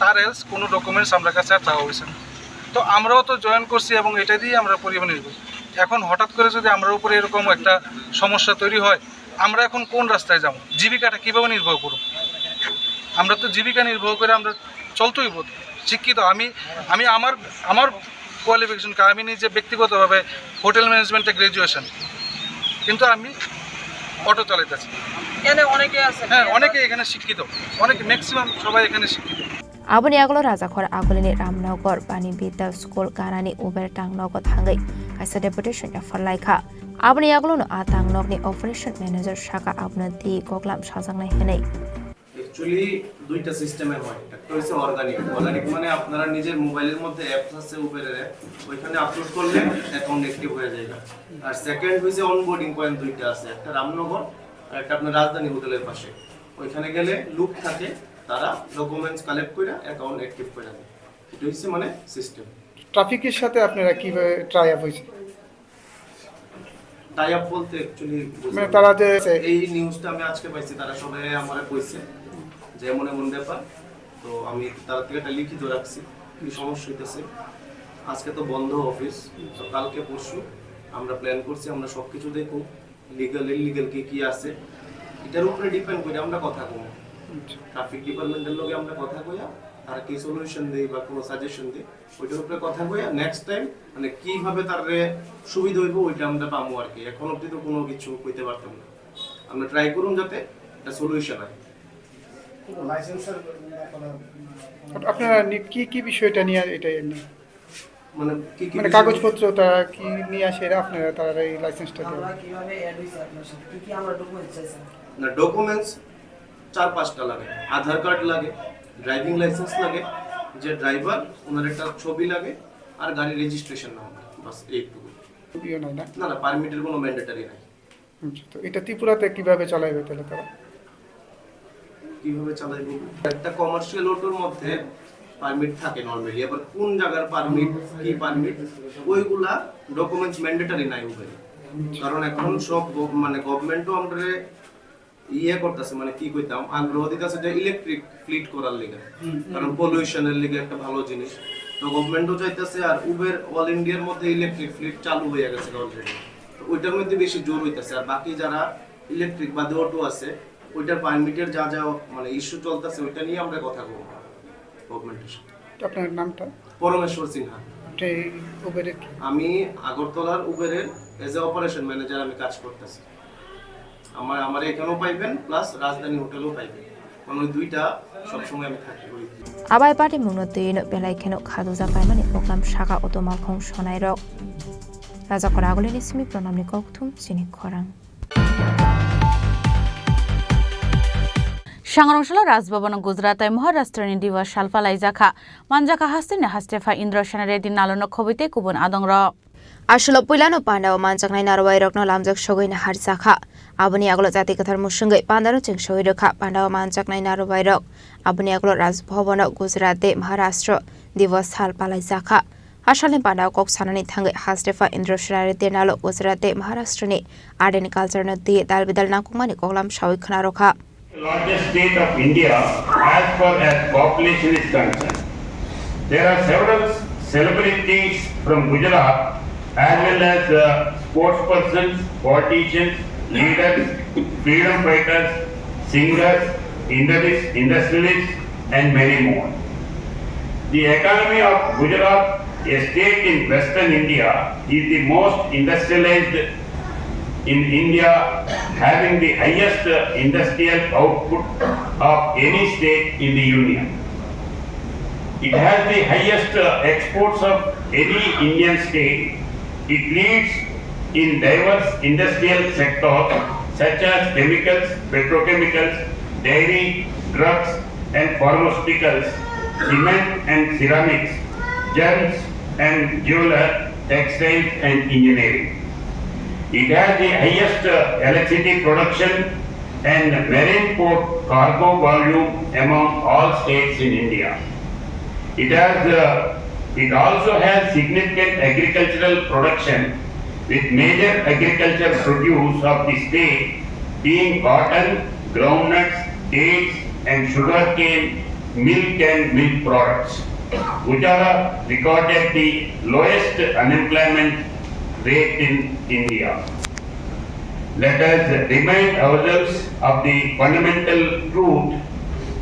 তার এলস কোনো ডকুমেন্টস আমরা কাছে আর চাওয়া হয়েছে না। তো আমরাও তো জয়েন করছি এবং এটা দিয়েই আমরা পরিবার নির্ভর। এখন হঠাৎ করে যদি আমরার উপরে এরকম একটা সমস্যা তৈরি হয়, আমরা এখন কোন রাস্তায় যাবো? জীবিকাটা কিভাবে নির্বাহ করব? আমরা তো জীবিকা নির্বাহ করে আমরা চলতেই হইব। শিক্ষিত আমি, আমি আমার, আমার কোয়ালিফিকেশন কি? আমি নিজে ব্যক্তিগতভাবে হোটেল ম্যানেজমেন্টে গ্র্যাজুয়েশন, কিন্তু আমি অটো চালাইতেছি। এখানে অনেকে আছে। হ্যাঁ, অনেকে এখানে শিক্ষিত, অনেকে, ম্যাক্সিমাম সবাই এখানে শিক্ষিত। Aboni yagulo Rajakhor Agulini Ramnagar Bani Bidya School ganani Uber tangnogo thangwi kaisa deputation yaphar laikha. Aboni yagulono a tangnokni operation manager saka abono twi koklam sajaknai hinwi. Actually দুইটা সিস্টেমে হয়, একটা হচ্ছে অর্গানিক। অর্গানিক মানে আপনারা নিজের মোবাইলের মধ্যে অ্যাপস আছে, উবেরের অ্যাপ, ওইখানে আপলোড করলে অ্যাকাউন্ট অ্যাক্টিভ হয়ে যায়। আর সেকেন্ড হচ্ছে অনবোর্ডিং পয়েন্ট, দুইটা আছে, একটা রামনগর আর একটা আপনার রাজধানী হোটেলের পাশে। ওইখানে গেলে লুপ থাকে, তারা ডকুমেন্টস কালেক্ট করে অ্যাকাউন্ট অ্যাক্টিভ করে দেয়। এটা হচ্ছে মানে সিস্টেম। ট্রাফিকের সাথে আপনারা কিভাবে টাই আপ হয়েছে? টাই আপ বলতে অ্যাকচুয়ালি মানে তারা যে এই নিউজটা আমি আজকে পাইছি, তারা সবাই আমারে কইছে যে এমন এমন ব্যাপার। তো আমি তারা থেকে একটা লিখিত রাখছি কি সমস্যা হইতেছে। আজকে তো বন্ধ অফিস, তো কালকে পরশু আমরা প্ল্যান করছি, আমরা সব কিছু দেখব, লিগাল ইলিগাল কি কি আছে, এটার উপরে ডিপেন্ড করে আমরা কথা কমো। ট্রাফিক ডিপার্টমেন্টের লগে আমরা কথা কইয়া আর কি সলিউশন দেই বা কোনো সাজেশন দেই, ওইটার উপরে কথা কইয়া নেক্সট টাইম মানে কিভাবে তার সুবিধা হইব, ওইটা আমরা পামো আর কি। এখন অবধি তো কোনো কিছু কইতে পারতাম না, আমরা ট্রাই করুন যাতে একটা সলিউশন হয়। লাইসেন্সের ব্যাপারে আপনারা নি- কি কি বিষয়টা নিয়ে এটা এমনি মানে কি কি মানে বিষয়? কাগজপত্র তারা কি নিয়ে আসে এরা আপনারা তারা এই লাইসেন্সটা দেওয়া আমরা কিভাবে অ্যাড হইছে আপনার সাথে? কি কি আমরা ডকুমেন্টস চাইছেন? না, ডকুমেন্টস চার পাঁচটা লাগে। আধার কার্ড লাগে, ড্রাইভিং লাইসেন্স লাগে, যে ড্রাইভার ওনার একটা ছবি লাগে, আর গাড়ি রেজিস্ট্রেশন নাম্বার, বাস এইটুকু। ইয়ে নয় না না না, পারমিটের কোনো ম্যান্ডেটরি নাই। আচ্ছা, তো এটা ত্রিপুরাতে কিভাবে চালাইবে তাহলে তারা? কিভাবে চালাইবো? একটা কমার্শিয়াল অটোর মধ্যে পারমিট থাকে নরমালি, আবার কোন জায়গার পারমিট, কি পারমিট, ওইগুলা ডকুমেন্টস ম্যান্ডেটরি নাই উবেরে। কারণ এখন সব গভ- মানে গভর্নমেন্টও আমরা ইয়ে করতেছে, মানে কি কইতাম, আগ্রহ দিতেছে যে ইলেকট্রিক ফ্লিট করার লিগে, কারণ পলিউশনের লিগে একটা ভালো জিনিস। তো গভর্নমেন্টও চাইতেছে, আর উবের অল ইন্ডিয়ার মধ্যে ইলেকট্রিক ফ্লিট চালু হয়ে গেছে অলরেডি। তো ওইটার মধ্যে বেশি জোর হইতেছে। আর বাকি যারা ইলেকট্রিক বাদে অটো আছে, ওইটার পারমিটের যা যা মানে ইস্যু চলতেছে, ওইটা নিয়ে আমরা কথা বলবো গভর্নমেন্টের সাথে। আপনার নামটা? পরমেশ্বর সিনহা। আপনি উবেরের কি? আমি আগরতলার উবেরের এজ এ অপারেশন ম্যানেজার আমি কাজ করতেছি। আমার আমার এখানেও পাইবেন, প্লাস রাজধানী হোটেলেও পাইবেন। মানে ওই দুইটা সবসময় আমি থাকি ওই। Abai party mungno twi no belai kheno khaduja paimani program saka auto malkhung sonai rok. Raja Koraguli ni simi pranamni kokthum chini khorang. Sangrong salo Raj Bhavan Gujarat tai Maharashtra ni Diwas sal palaijakha. Manjakha haste ni haste pha Indra Sena Reddy nalo no khobwi tei kubun adong rok. Aswkno puilano pandao manjaknai narwai rokno lamjak sogwi naharjakha. Aboni yagulo jati kwthar musungwi pandano cheng sogwi rwkha. Pandao manjaknai narwai rok aboni yagulo Raj Bhavan o Gujarat tei Maharashtra Diwas sal palaijakha. Asalni pandao kok sanani thangwi haste pha Indra Sena Reddy nalo Gujarat tei Maharashtra ni art and culture no twi dal bidal nangkukmani koklam sawi khna rwkha. Largest state of India as far as population is concerned. There are several celebrities from Gujarat as well as uh, sports persons, politicians, leaders, freedom fighters, singers, industries, industrialists, and many more. The economy of Gujarat, a state in western India, is the most industrialized in India, having the highest industrial output of any state in the Union. It has the highest exports of any Indian state. It leads in diverse industrial sectors such as chemicals, petrochemicals, dairy, drugs, and pharmaceuticals, cement and ceramics, gems and jeweler, textiles and engineering. It has the highest uh, electricity production and marine port cargo volume among all states in India. It has, uh, it also has significant agricultural production with major agriculture produce of the state being cotton, groundnuts, dates, and sugarcane, milk and milk products. Gujarat recorded the lowest unemployment rate in India. Let us remind ourselves of the fundamental truth,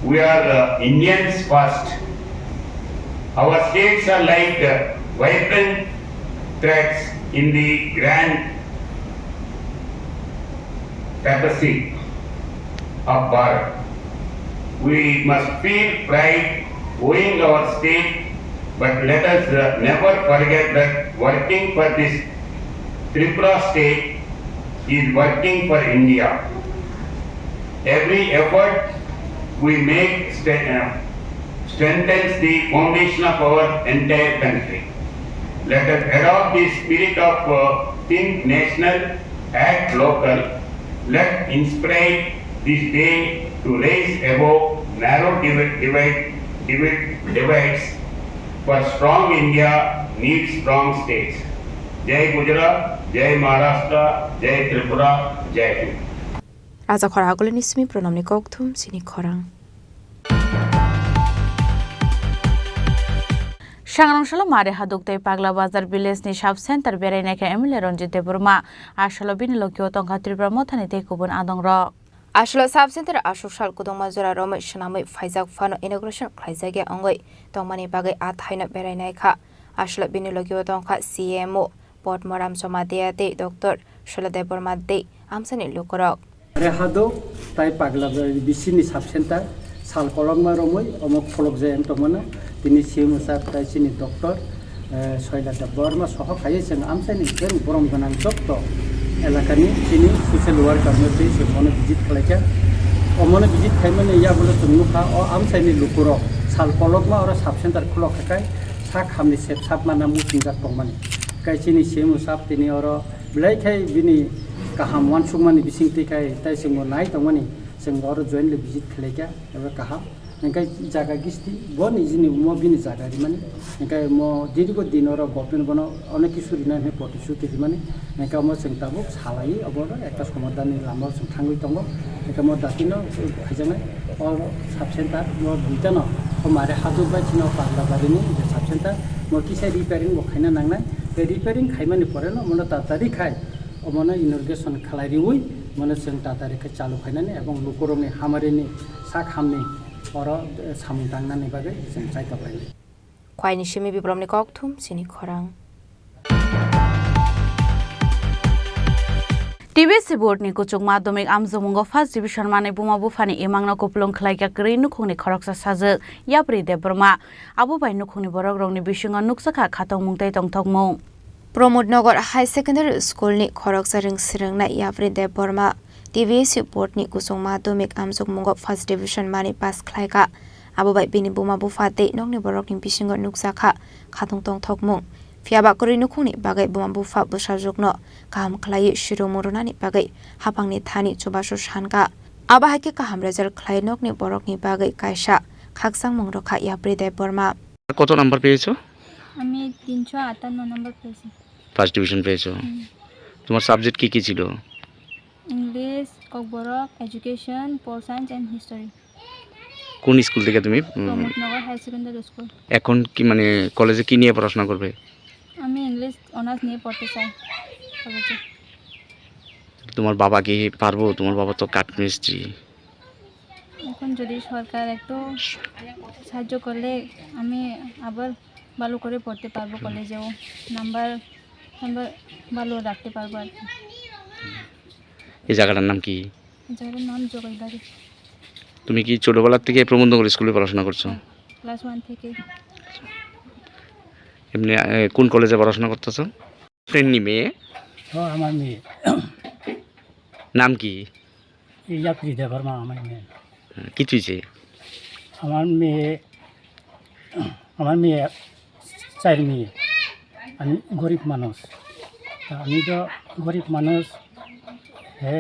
we are uh, Indians first. Our states are like uh, vibrant threads in the grand tapestry of Bharat. We must feel pride owing our state, but let us uh, never forget that working for this Tripura state is working for India. Every effort we make stre- uh, strengthens the foundation of our entire country. Let us adopt the spirit of uh, think national, act local. Let inspire this day to rise above narrow divide, divide, divide, divides. For strong India needs strong states. Jai Gujarat, Jai Maharashtra, Jai Tripura, Jai Hind. Raja Khor Agulini simi Pranamni kokthum chini khorang. Sangrong salo Mare Haduk tei Pagla Bazar village ni sub center berai naikha M L A Ranjit Debbarma, asalo bini logio tongkha Tripura Mothani tei kubun adongrok. Aswlwi sub center aswk sal kwdwkma jora romwi swnamwi phaijak phano inauguration khlaijakya wngwi tongmani bagwi a thaino berai naikha. Aswlwi bini logibo tongkha C M O Padmaram Jamatia tei Doctor Soila Debbarma tei amchaini lukurok. Mare Haduk tai Pagla bisini sub center sal kolokma romwi omo kholokjak wng tongmano. Tini C M O sir tai chini doctor, eh, Soila Debbarma soho khaiwi chwng amchaini bebak borom gwnang jotto elakani chini social worker no twi chwng bono visit khlaikha. Omono visit khaimani yagulo chwng nukha o amchaini lukurok sal kolokma oro sub center khulok khakai sak hamni sep sap mana muchungjak tongmani. Kai chini C M O sir tini oro belai khai bini kaham uansukmani bisingtwi khai tai chwngbo nai tongmani, chwngbo oro jointly visit khlaikha eba kaham. Hingke jaga gisti bo nijini omo bini jaga rimani. Hingke omo dirgo din oro government bono onek kisu rina hinwi protisthuti rimani. Hingke omo chwng tabuk salai obo ekta somadhan ni lama o chwng thangwi tongo. Hingke omo dati no haijaknai o sub center o duita no o Mare Haduk bai chini o Pagla Bari ni sub center mo kisa repairing bo khaina nangnai. Tei repairing khaimani pore no omo no tatari khai omo no inauguration khlai riwi omo no chwng tatari khe chalu khainani ebong lukurok ni hamari ni sak hamni oro, eh, samung tangnani bagwi chwng chaitok lainai. Khwaini simi biplopni kokthum chini khorang. T B C board ni kuchuk madhyamik amjokmungo first division manwi buma buphani imangno kupulung khlaikha kwrwi nukhungni khoroksa sajwk Yapri Debbarma. Abo bai nukhungni borokrokni bisingo nukjakha khatungmung tei tongthokmung. Pramod Nagar High Secondary School ni khoroksa rwng swrwngnai Yapri Debbarma T B S C board ni kuchung madhyamik amjokmungo first division manwi pass khlaikha. Abo bai bini buma bupha tei nokni borokni bisingo nukjakha khatung tongthokmung. Phiya ba kwrwi nukhungni bagwi buma bupha bwsajwkno kaham khlaiwi siro murunani bagwi haphangni thani chubachu sankha. Abo hai khe kaham result khlai nokni borokni bagwi kaisa khakchangmung rwkha Yapri Debbarma. কত নাম্বার পেয়েছো? আমি তিনশো আটান্ন নম্বর পেয়েছি। First division পেয়েছো। হুম। তোমার সাবজেক্ট কি কি ছিল? English, Kokborok, education, pol science and history. কোন স্কুল থেকে তুমি, um, Pramodnagar higher secondary school. এখন কি, মানে, কলেজে কি নিয়ে পড়াশোনা করবে? আমি ইংলিশ অনার্স নিয়ে পড়তে চাই কলেজে। তোমার বাবা কি পারবো? তোমার বাবা তো কাঠ মিস্ত্রি। এখন যদি সরকার একটু সাহায্য করলে আমি আবার ভালো করে পড়তে পারবো, হুম। কলেজেও নাম্বার, নাম্বার ভালো রাখতে পারবো আর কি। এই জায়গাটার নাম কি? এই জায়গাটার নাম জগাইবাড়ি। তুমি কি ছোটবেলা থেকে প্রমোদনগর স্কুলে পড়াশোনা করছো? হ্যাঁ, ক্লাস ওয়ান থেকে। এমনি, এ, কোন কলেজে পড়াশোনা করতেছো? ফ্রেন্ডনি মেয়ে? ও, আমার মেয়ে। নাম কি? এই ইয়াপ্রি দেববর্মা আমার মেয়ে। হ্যাঁ, কি হয়েছে? আমার মেয়ে, আমার মেয়ে, চার মেয়ে। আমি গরিব মানুষ। তা আমি তো গরিব মানুষ, হে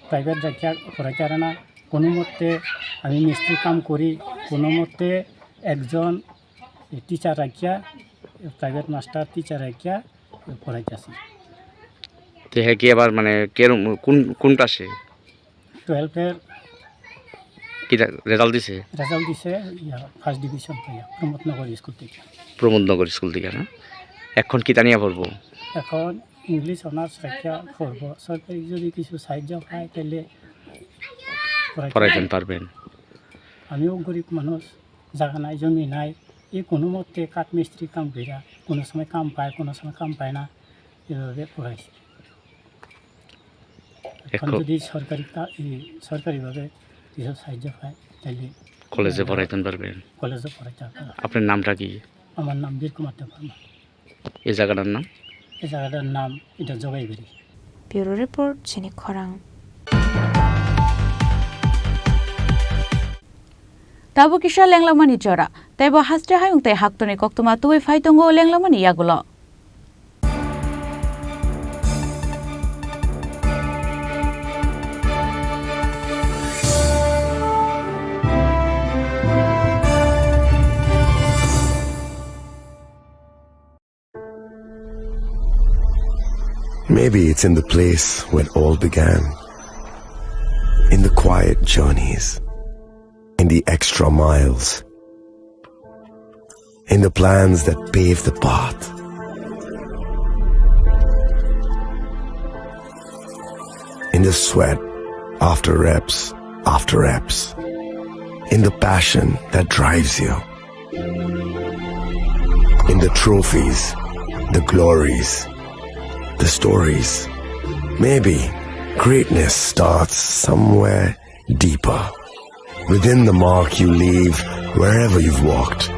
প্রাইভেট রাখিয়া পড়াইতে পারে না। কোনো মতে আমি মিস্ত্রি কাম করি, কোনো মতে একজন টিচার রাখিয়া, প্রাইভেট মাস্টার টিচার রাখিয়া পড়াইতেছি। তো হে কি আবার মানে কেরম, কোন, কোন ক্লাসে? টুয়েলভের কি রে-, রেজাল্ট দিছে? রেজাল্ট দিছে, ইয়া, ফার্স্ট ডিভিশন পাইয়া প্রমোদনগর স্কুল থেকে। প্রমোদনগর স্কুল থেকে না? এখন কিতা নিয়ে পড়বো? এখন ইংলিশ অনার্স রাখিয়া পড়বো। সরকারি যদি কিছু সাহায্য পায়, তাহলে পড়াইতে পড়াইতে পারবেন। আমিও গরিব মানুষ, জায়গা নাই, জমি নাই, এই কোনো মতে কাঠ মিস্ত্রি কাম করিয়া কোনো সময় কাম পায়, কোনো সময় কাম পায় না, এভাবে পড়াইছি। এখন এখন যদি সরকারি কা-, ই, সরকারিভাবে কিছু সাহায্য পায়, তাহলে কলেজে পড়াইতে পারবেন। কলেজে পড়াইতে পারবো। আপনার নামটা কি? আমার নাম বীর কুমার দেববর্মা। এই জায়গাটার নাম? এই জায়গাটার নাম এটা Jagaibari. Bureau report, chini khorang. Tabuk kisa lenglamani jora. Teibo haste hayung tei haktoni koktwma tubui phai tongo lenglamani yagulo. Maybe it's in the place where it all began. In the quiet journeys, in the extra miles, in the plans that pave the path, in the sweat after reps after reps, in the passion that drives you, in the trophies, the glories, the stories. Maybe greatness starts somewhere deeper, within the mark you leave wherever you've walked,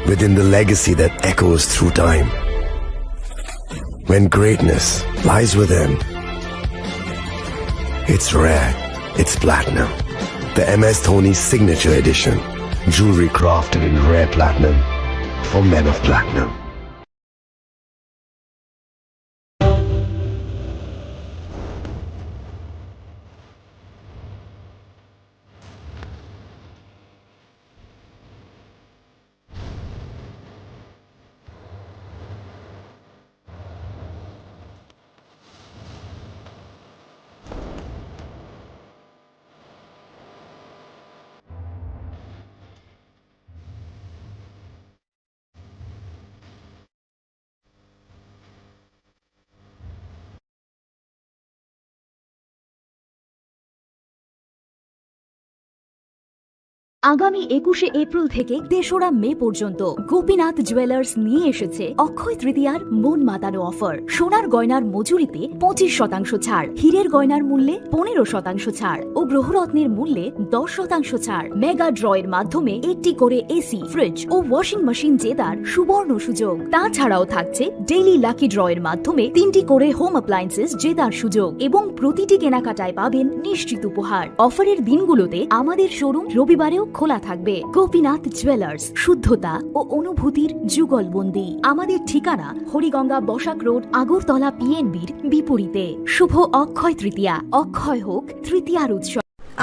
within the legacy that echoes through time. When greatness lies within, it's rare, it's platinum. The M S Dhoni Signature Edition, jewelry crafted in rare platinum for men of platinum. আগামী একুশে এপ্রিল থেকে তেসরা মে পর্যন্ত গোপীনাথ জুয়েলার্স নিয়ে এসেছে অক্ষয় তৃতীয়ার মন মাতানো অফার। সোনার গয়নার মজুরিতে পঁচিশ শতাংশ ছাড়, হীরের গয়নার মূল্যে পনেরো শতাংশ ছাড় ও গ্রহরত্নের মূল্যে দশ শতাংশ ছাড়। মেগা ড্র এর মাধ্যমে একটি করে এসি, ফ্রিজ ও ওয়াশিং মেশিন জেতার সুবর্ণ সুযোগ। তাছাড়াও থাকছে ডেইলি লাকি ড্র এর মাধ্যমে তিনটি করে হোম অ্যাপ্লায়েন্সেস জেতার সুযোগ এবং প্রতিটি কেনাকাটায় পাবেন নিশ্চিত উপহার। অফারের দিনগুলোতে আমাদের শোরুম রবিবারেও খোলা থাকবে। গোপীনাথ জুয়েলার্স, শুদ্ধতা ও অনুভূতির যুগলবন্দি। আমাদের ঠিকানা হরিগঙ্গা বসাক রোড, আগরতলা পিএনবির বিপরীতে। শুভ অক্ষয় তৃতীয়া, অক্ষয় হোক তৃতীয়ার উৎসব।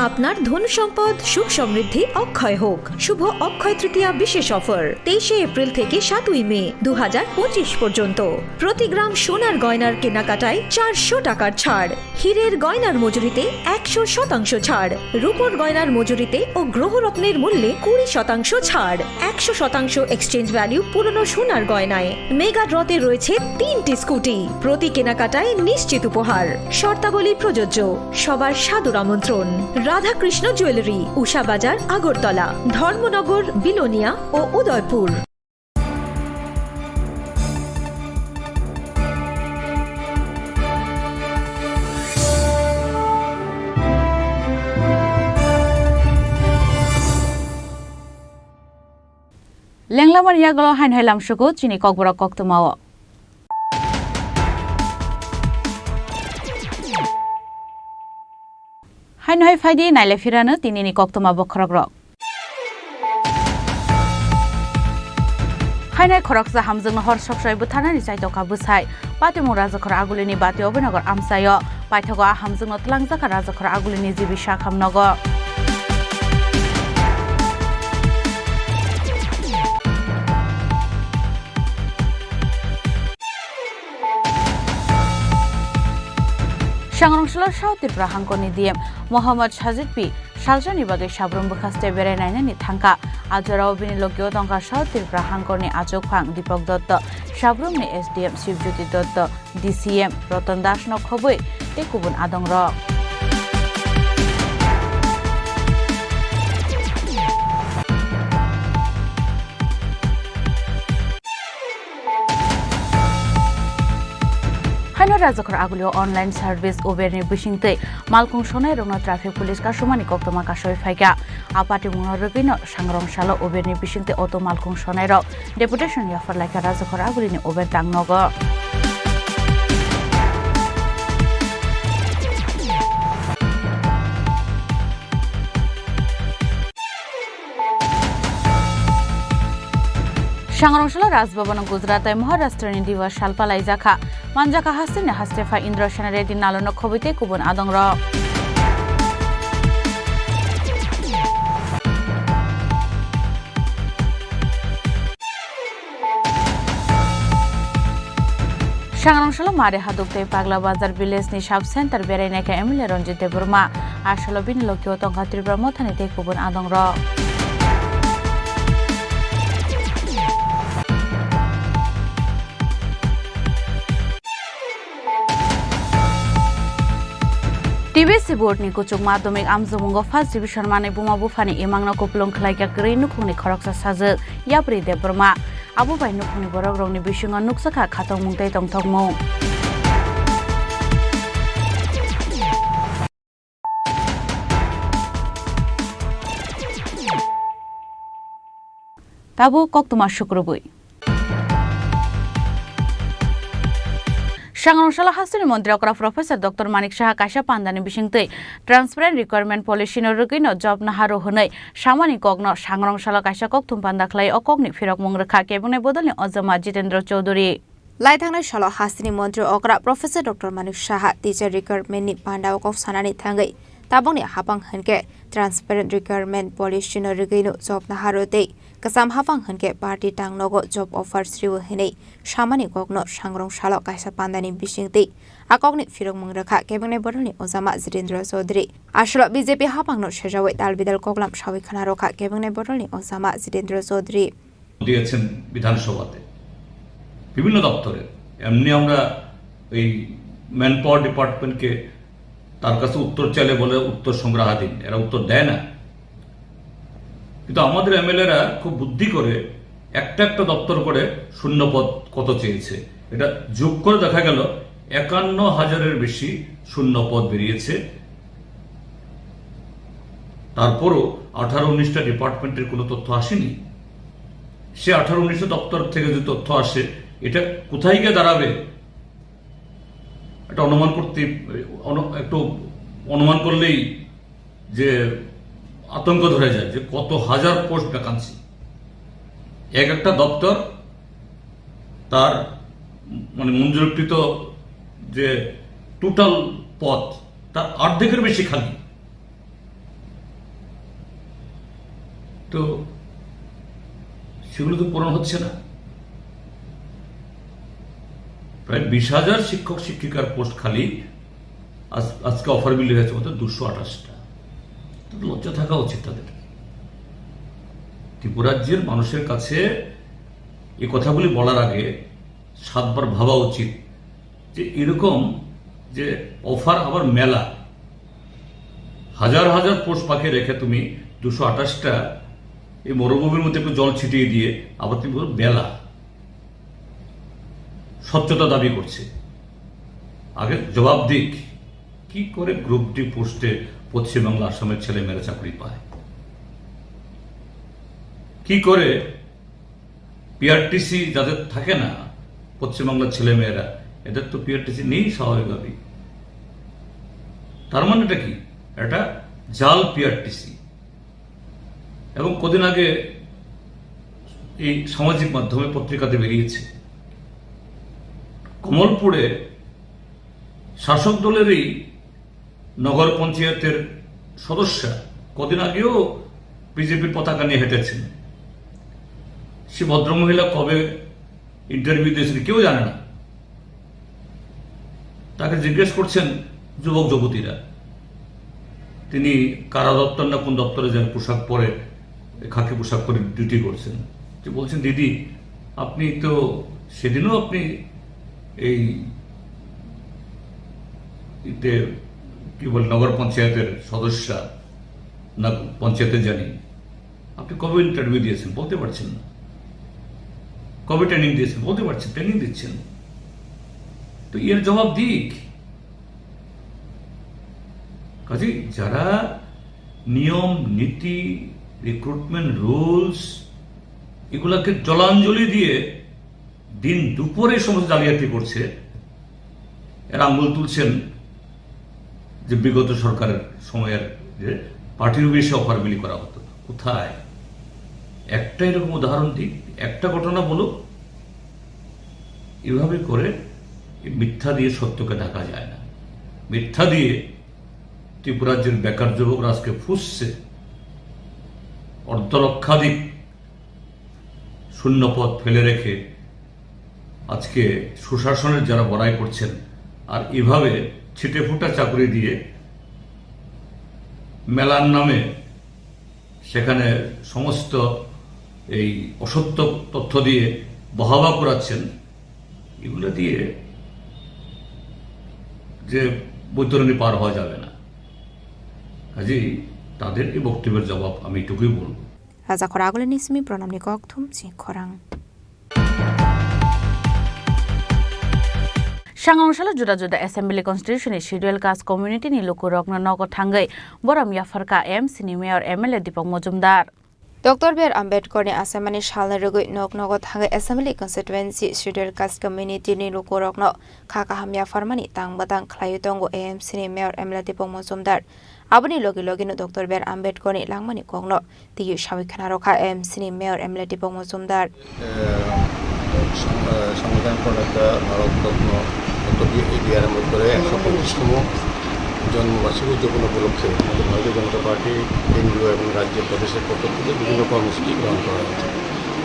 আপনার ধন সম্পদ সুখ সমৃদ্ধি অক্ষয় হোক। শুভ অক্ষয় তৃতীয়া বিশেষ অফার তেইশে এপ্রিল থেকে সাতই মে দু হাজার পঁচিশ পর্যন্ত। প্রতি গ্রাম সোনার গয়নার কেনাকাটায় চারশো টাকার ছাড়, হীরের গয়নার মজুরিতে একশো শতাংশ ছাড়, রূপোর গয়নার মজুরিতে ও গ্রহরত্নের মূল্যে কুড়ি শতাংশ ছাড়, একশো শতাংশ এক্সচেঞ্জ ভ্যালু পুরনো সোনার গয়নায়। মেগা ড্রতে রয়েছে তিনটি স্কুটি, প্রতি কেনাকাটায় নিশ্চিত উপহার। শর্তাবলী প্রযোজ্য। সবার সাদর আমন্ত্রণ। রাধাকৃষ্ণ জুয়েলারি, উষা বাজার, আগরতলা, ধর্মনগর, বিলোনিয়া ও Udaipur. Lenglamani yagulo haino hai lamsugo chini kokborok koktwmao. Haino hai phaidi nailai phirano tinini koktwma bokhorokrok. Haino hai khoroksa hamjwkno hor soksai bwtharnani chaitokha bwsai. Patimung Rajakhor Agulini Bati Obinagar amchaio. Paithago a hamjwkno twlangjakha Rajakhor Agulini G B Sakham nogo. Sangrong salo South Tripura hangkorni D M Mohammad Sajid P. Saljani bagwi Sabrum bwkhaste berai nainani thangkha. A jorao bini logio tongkha South Tripura hangkorni achukphang Deepak Dotto, Sabrumni S D M Shivjyoti Dotto, D C M Ratan Das no khobwi tei kubun adongrok. Haino Rajakhor Agulio online service Uber ni bisingtwi malkhung sonai rokno traffic police kasumani koktwma kasui phaikha. A patimungno rwgwino sangrong salo Uber ni bisingtwi auto malkhung sonai rok deputation yaphar laikha Rajakhor Agulini Uber dang nogo. Sangrong salo Raj Bhavan Gujarat tei Maharashtra ni Diwas salpa laijakha. Manjakha hasteni haste phai Indra Sena Reddy nalono khobwi tei kubun adongrok. Sangrong salo Mare Haduk tei Pagla Bazar village ni sub center berai naikha M L A Ranjit Debbarma. Asalo bini lokio tongkha Tripura Mothani tei kubun adongrok. T B C board ni kuchuk madhyamik amjokmungo first division manwi buma buphani imangno kupulung khlaikha kwrwi nukhungni khoroksa sajwk Yapri Debbarma. Abo bai nukhungni borokrokni bisingo nukjakha khatokmung tei tongthokmung. Tabuk koktwma sukrubwi. Sangrong salo hasteni montri okra Professor Doctor Manik Saha kaisa pandani bisingtwi transparent requirement policy no rwgwino job naharu hwnwi samani kokno sangrong salo kaisa kokthum panda khlai o kokni phirokmung rwkha kebengni bodolni ojama Jitendra Chaudhary. Laithangnai salo hasteni montri okra Professor Doctor Manik Saha teacher requirement ni panda o kok sanani thangwi tabokni hapang hwnkhe transparent requirement policy no rwgwino job naharu tei kwcham hapang hwnkhe party tang nogo job offers rw hwnwi samani kokno sangrong salo kaisa pandani bisingtwi a kokni phirokmung rwkha kebengni bodolni ojama Jitendra Chaudhary. Asolo B J P hapangno sejawi tal bidal koklam sawi khna rwkha kebengni bodolni ojama Jitendra Chaudhary. দিয়েছেন বিধানসভাতে বিভিন্ন দপ্তরে। এমনি আমরা এই man power ডিপার্টমেন্টকে তার কাছে উত্তর চাইলে বলে উত্তর সংগ্রহাধীন, এরা উত্তর দেয় না। কিন্তু আমাদের এমএলএরা খুব বুদ্ধি করে একটা একটা দপ্তর করে শূন্য পদ কত চেয়েছে, এটা যোগ করে দেখা গেল একান্ন হাজারের বেশি শূন্য পদ বেরিয়েছে। তারপরও আঠারো উনিশটা ডিপার্টমেন্টের কোনো তথ্য আসেনি। সে আঠারো উনিশটা দপ্তর থেকে যদি তথ্য আসে, এটা কোথায় গিয়ে দাঁড়াবে? এটা অনুমান করতে, অনু-, একটু অনুমান করলেই যে আতঙ্ক ধরে যায় যে কত হাজার পোস্ট ভ্যাকান্সি। এক একটা দপ্তর তার মানে মঞ্জুরিকৃত যে টোটাল পদ, তার অর্ধেকের বেশি খালি। তো সেগুলো তো পূরণ হচ্ছে না। প্রায় বিশ হাজার শিক্ষক শিক্ষিকার পোস্ট খালি, আজ-, আজকে অফার বিলি হয়েছে মাত্র দুশো আঠাশটা। তো লজ্জা থাকা উচিত তাদের। ত্রিপুরাজ্যের মানুষের কাছে এই কথাগুলি বলার আগে সাতবার ভাবা উচিত যে এরকম যে অফার আবার মেলা, হাজার হাজার পোস্ট ফাঁকে রেখে তুমি দুশো আঠাশটা এই মরুভূমির মধ্যে একটু জল ছিটিয়ে দিয়ে আবার তুমি বলো মেলা। স্বচ্ছতা দাবি করছে, আগে জবাব দিক। কি করে গ্রুপ ডি পোস্টে পশ্চিমবাংলা আসামের ছেলেমেয়েরা চাকরি পায়? কি করে পিআরটিসি যাদের থাকে না, পশ্চিমবাংলার ছেলেমেয়েরা, এদের তো পিআরটিসি নেই স্বাভাবিকভাবেই। তার মানে এটা কি? এটা জাল পিআরটিসি। এবং কদিন আগে এই সামাজিক মাধ্যমে পত্রিকাতে বেরিয়েছে, কমলপুরে শাসক দলেরই নগর পঞ্চায়েতের সদস্যা কদিন আগেও বিজেপির পতাকা নিয়ে হেঁটেছেন। সে ভদ্রমহিলা কবে ইন্টারভিউ দিয়েছেন কেউ জানে না। তাকে জিজ্ঞেস করছেন যুবক যুবতীরা, তিনি কারা দপ্তর না কোন দপ্তরে যেন পোশাক পরে, খাকি পোশাক পরে ডিউটি করছেন। যে বলছেন, "দিদি, আপনি তো সেদিনও আপনি এই ইতে কি বলে নগর পঞ্চায়েতের সদস্যা না পঞ্চায়েতে জানি, আপনি কবে ইন্টারভিউ দিয়েছেন বলতে পারছেন না, কবে ট্রেনিং দিয়েছেন বলতে পারছেন, ট্রেনিং দিচ্ছেন, তো এর জবাব দিক।" কাজেই যারা নিয়ম নীতি, রিক্রুটমেন্ট রুলস, এগুলাকে জলাঞ্জলি দিয়ে দিন দুপুরে এই সমস্ত জালিয়াতি করছে, এরা আঙুল তুলছেন যে বিগত সরকারের সময়ের যে পার্টির বেশি অফার বিলি করা হতো। কোথায়? একটা এরকম উদাহরণ দিক, একটা ঘটনা বলুক। এভাবে করে এই মিথ্যা দিয়ে সত্যকে ঢাকা যায় না। মিথ্যা দিয়ে ত্রিপুরাজ্যের বেকার যুবকরা আজকে ফুঁসছে, অর্ধ লক্ষাধিক শূন্য পদ ফেলে রেখে আজকে সুশাসনের যারা বড়াই করছেন, আর এভাবে ছিটেফুটা চাকরি দিয়ে মেলার নামে সেখানে সমস্ত এই অসত্য তথ্য দিয়ে বাহবা করাচ্ছেন, এগুলো দিয়ে যে বৈতরণী পার হওয়া যাবে না। কাজেই তাদের এই বক্তব্যের জবাব আমি এটুকুই বলব। Raja Khoragulini simi pranamni kok thum si khorang. Sangrong salo juda juda Assembly Constitution ni Schedule Caste Community ni lukurokno nogo thangwi borom yapharkha A M C ni Mayor M L A Deepak Mojumdar. Doctor B R Ambedkar ni achaimani salni rwgwi nok nogo thangwi Assembly Constituency Schedule Caste Community ni lukurokno kha kaham yapharmani tang bwtang khlaiwi tongo A M C ni Mayor M L A Deepak Mojumdar. Aboni logi logino Doctor B R Ambedkar ni langmani kokno twiwi sawi khna rwkha A M C ni Mayor M L A Deepak Mojumdar. Eh, sang-, eh, সংবিধান প্রণেতা Bharat Ratna doctor B-, B আর আম্বেদকরের একশো পঁচিশতম জন্মবার্ষিকী উদযাপন উপলক্ষে আমাদের ভারতীয় জনতা পার্টি কেন্দ্রীয় এবং রাজ্যের প্রদেশের পক্ষ থেকে বিভিন্ন কর্মসূচি গ্রহণ করা হয়েছে।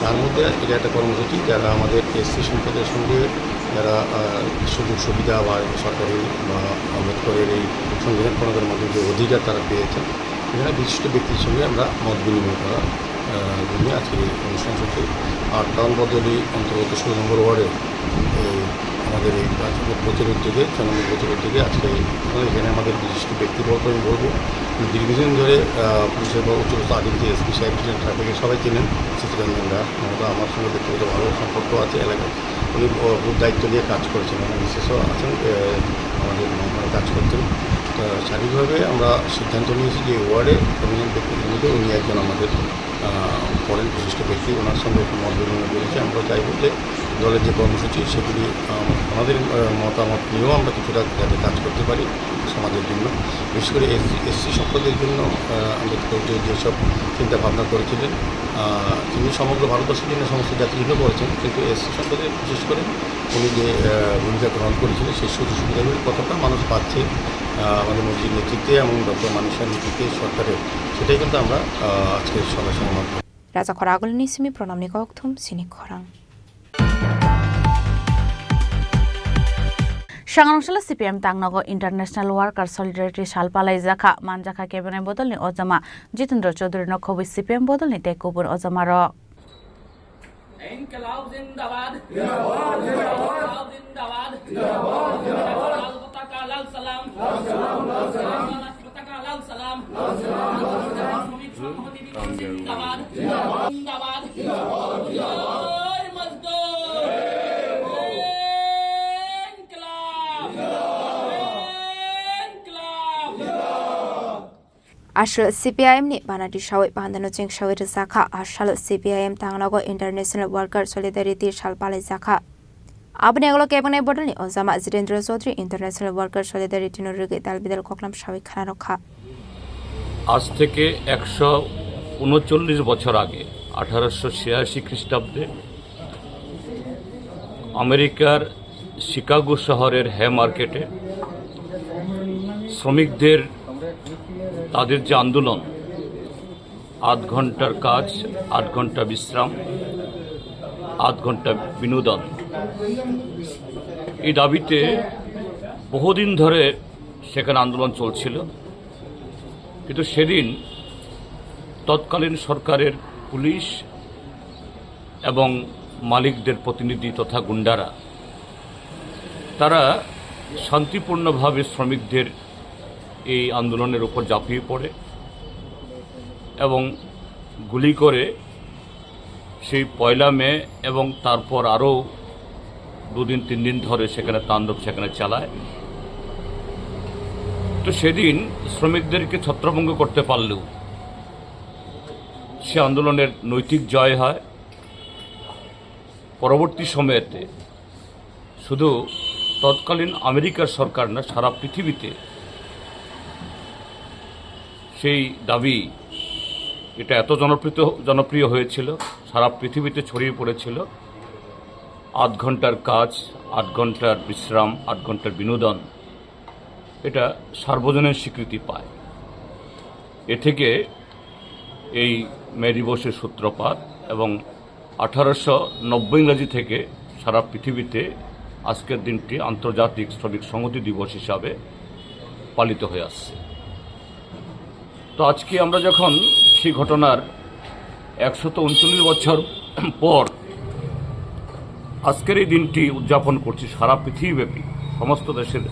তার মধ্যে আজকের একটা কর্মসূচি, যারা আমাদের এসসি সম্প্রদায়ের সঙ্গে যারা, আহ, সুযোগ সুবিধা বা সরকারি বা আম্বেদকরের এই সংবিধান প্রণেতার মধ্যে যে অধিকার তারা পেয়েছেন, এখানে বিশিষ্ট ব্যক্তির সঙ্গে আমরা মত বিনিময় করা, আহ, জন্য আজকের এই অনুষ্ঠান চলছে। আর টাউন বদলি অন্তর্গত ষোলো নম্বর ওয়ার্ডে এই আমাদের এই প্রতির উদ্যোগে, ছয় নম্বর প্রতির উদ্যোগে আজকে এই, এখানে আমাদের বিশিষ্ট ব্যক্তিবর্গ আমি বলবো, দীর্ঘদিন ধরে, আহ, পুলিশের বা উচ্চপদস্থ আধিপতি এসপি সাহেব ছিলেন, ট্রাফিকের সবাই চিনেন, চিত্তরঞ্জন দাস, ওনার আমার সঙ্গে ব্যক্তিগত ভালো সম্পর্ক আছে এলাকায়। উনি, আহ, খুব দায়িত্ব নিয়ে কাজ করেছেন, উনি বিশেষও আছেন, আহ, আমাদের মহকুমায় কাজ করছেন। তো স্বাভাবিকভাবে আমরা সিদ্ধান্ত নিয়েছি যে ওয়ার্ডে কমিশন ব্যক্তির মধ্যে উনি একজন আমাদের, আহ, পড়েন বিশিষ্ট ব্যক্তি, ওনার সঙ্গে একটু মত বিনিময় করেছি। আমরা চাইব যে দলের যে কর্মসূচি সেগুলি, আহ, ওনাদের, আহ, মতামত নিয়েও আমরা কিছুটা যাতে কাজ করতে পারি সমাজের জন্য, বিশেষ করে এসসি, এসসি সম্প্রদায়ের জন্য, আহ, আম্বেদকর যে যেসব চিন্তা ভাবনা করেছিলেন, আহ, তিনি সমগ্র ভারতবর্ষের জন্য সমস্ত জাতির জন্য করেছেন, কিন্তু এসসি সম্প্রদায় বিশেষ করে উনি যে, আহ, ভূমিকা গ্রহণ করেছিলেন সেই সুযোগ সুবিধাগুলির কতটা মানুষ পাচ্ছে, আহ, আমাদের মোদীজির নেতৃত্বে এবং ডক্টর মানিক সাহার নেতৃত্বে সরকারের, সেটাই কিন্তু আমরা, আহ, আজকে সভায় সমাধান করব। Raja Khoragulini simi pranamni kok thum sini khorang. Sangrong salo C P I M tangnogo International Worker Solidarity sal palaijakha, manjakha kebengni bodolni ojama Jitendra Chaudhary no khobwi C P M bodolni tei kubun ojamarok. Inqilab zindabad. Zindabad, zindabad. Inqilab zindabad. Zindabad, zindabad. Lal pataka, lal salam. Lal salam, lal salam. Lal pataka, lal salam. Lal salam, lal salam. Shramik Sanghati Dinos zindabad. Zindabad. Zindabad. Zindabad. Jai Mazdoor. Inqilab. Inqilab. Aswk C P I M ni banati sawi bandano chengsawi rwjakha. A salo C P I M tangnogo International Worker Solidarity sal palaijakha. Aboni ulo kebengni bodolni ojama Jitendra Chaudhary International Worker Solidarity no rwgwi dalbidal koklam sawi khna rwkha. আজ থেকে একশো ঊনচল্লিশ বছর আগে, আঠারোশো ছিয়াশি খ্রিস্টাব্দে আমেরিকার শিকাগো শহরের হে মার্কেটে শ্রমিকদের তাদের যে আন্দোলন, আধ ঘন্টার কাজ, আধ ঘন্টা বিশ্রাম, আধ ঘন্টা বিনোদন, এই দাবিতে বহুদিন ধরে সেখানে আন্দোলন চলছিল। কিন্তু সেদিন তৎকালীন সরকারের পুলিশ এবং মালিকদের প্রতিনিধি তথা গুন্ডারা, তারা শান্তিপূর্ণভাবে শ্রমিকদের এই আন্দোলনের উপর ঝাঁপিয়ে পড়ে এবং গুলি করে সেই পয়লা মে এবং তারপর আরও দুদিন তিন দিন ধরে সেখানে তাণ্ডব সেখানে চালায়। তো সেদিন শ্রমিকদেরকে ছত্রভঙ্গ করতে পারলেও সে আন্দোলনের নৈতিক জয় হয়। পরবর্তী সময়েতে শুধু তৎকালীন আমেরিকার সরকার না, সারা পৃথিবীতে সেই দাবি, এটা এত জনপ্রিয়, জনপ্রিয় হয়েছিল, সারা পৃথিবীতে ছড়িয়ে পড়েছিল। আধ ঘন্টার কাজ, আধ ঘন্টার বিশ্রাম, আধ ঘন্টার বিনোদন, এটা সার্বজনীন স্বীকৃতি পায়। এ থেকে এই মে দিবসের সূত্রপাত এবং আঠারোশো নব্বই ইংরাজি থেকে সারা পৃথিবীতে আজকের দিনটি আন্তর্জাতিক শ্রমিক সংহতি দিবস হিসাবে পালিত হয়ে আসছে। তো আজকে আমরা যখন সেই ঘটনার একশত ঊনচল্লিশ বছর পর আজকের এই দিনটি উদযাপন করছি সারা পৃথিবীব্যাপী, সমস্ত দেশের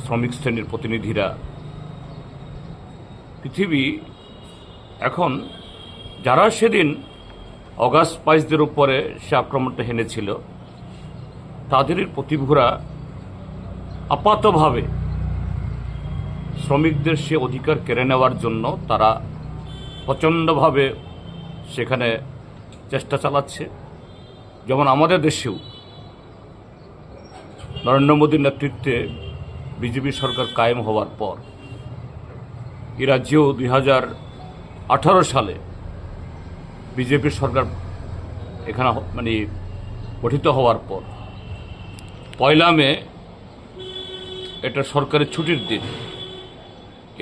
শ্রমিক শ্রেণীর প্রতিনিধিরা, পৃথিবী এখন যারা সেদিন অগাস্ট স্পাইসদের উপরে সে আক্রমণটা হেনেছিল, তাদেরই প্রতিভূরা আপাতভাবে শ্রমিকদের সে অধিকার কেড়ে নেওয়ার জন্য তারা প্রচণ্ডভাবে সেখানে চেষ্টা চালাচ্ছে। যেমন আমাদের দেশেও নরেন্দ্র মোদীর নেতৃত্বে বিজেপি সরকার কায়েম হওয়ার পর এই রাজ্যেও দুই হাজার আঠারো সালে বিজেপি সরকার এখানে হ-, মানে গঠিত হওয়ার পর পয়লা মে এটা সরকারি ছুটির দিন।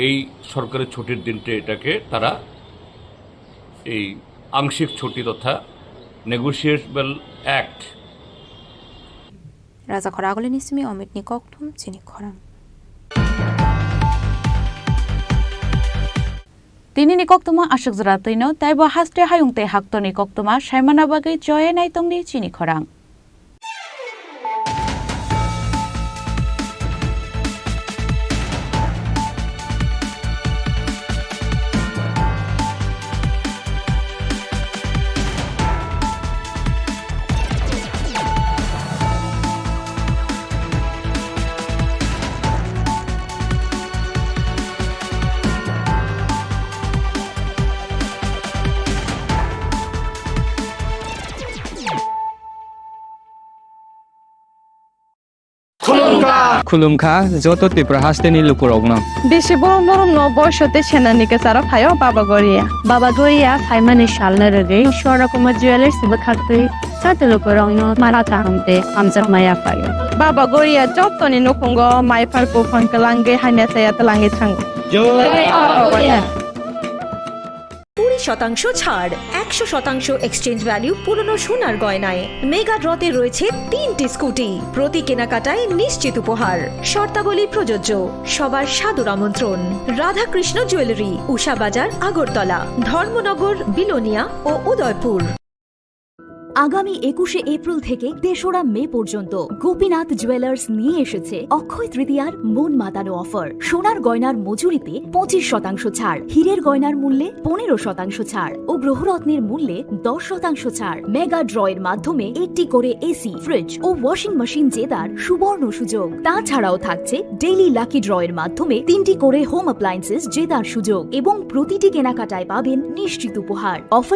এই সরকারি ছুটির দিনটা এটাকে তারা এই আংশিক ছুটি তথা negotiable act. Raja Khoragulini simi Omitni kokthum chini khorang. Tinini koktuma aswk jora twino, taibo haste hayung tei haktorni koktuma saimana bagwi choye naitongdi chini khorang. Khulumkha. Khulumkha joto Tripura hasteni lukurokno. Bisi borom borom no boiso tei senani kwcharo phaio Baba Goria. Baba Goria phaimani salno rwgwi Swarna Kumar Jewellers bwkhaktwi joto lukurokno mara kaham tei hamjakma yaphaio. Baba Goria jotoni nukhungo maiphar buphang kwlangwi hamya chaya twlangwi thango. Jai Baba Goria. কুড়ি শতাংশ ছাড়, একশো শতাংশ exchange value পুরনো সোনার গয়নায়। মেগা ড্রতে রয়েছে তিনটি স্কুটি, প্রতি কেনাকাটায় নিশ্চিত উপহার। শর্তাবলী প্রযোজ্য। সবার সাদর আমন্ত্রণ। রাধাকৃষ্ণ জুয়েলারি, উষা বাজার, আগরতলা, ধর্মনগর, বিলোনিয়া ও উদয়পুর। আগামী একুশে এপ্রিল থেকে তেসরা মে পর্যন্ত গোপীনাথ জুয়েলার্স নিয়ে এসেছে অক্ষয় তৃতীয়ার মন মাতানো অফার। সোনার গয়নার মজুরিতে পঁচিশ শতাংশ ছাড়, হীরের গয়নার মূল্যে পনেরো শতাংশ ছাড় ও গ্রহরত্নের মূল্যে দশ শতাংশ ছাড়। মেগা ড্রয়ের মাধ্যমে একটি করে এসি, ফ্রিজ ও ওয়াশিং মেশিন জেতার সুবর্ণ সুযোগ। তাছাড়াও থাকছে ডেইলি লাকি ড্রয়ের মাধ্যমে তিনটি করে হোম অ্যাপ্লায়েন্সেস জেতার সুযোগ এবং প্রতিটি কেনাকাটায় পাবেন নিশ্চিত উপহার। অফার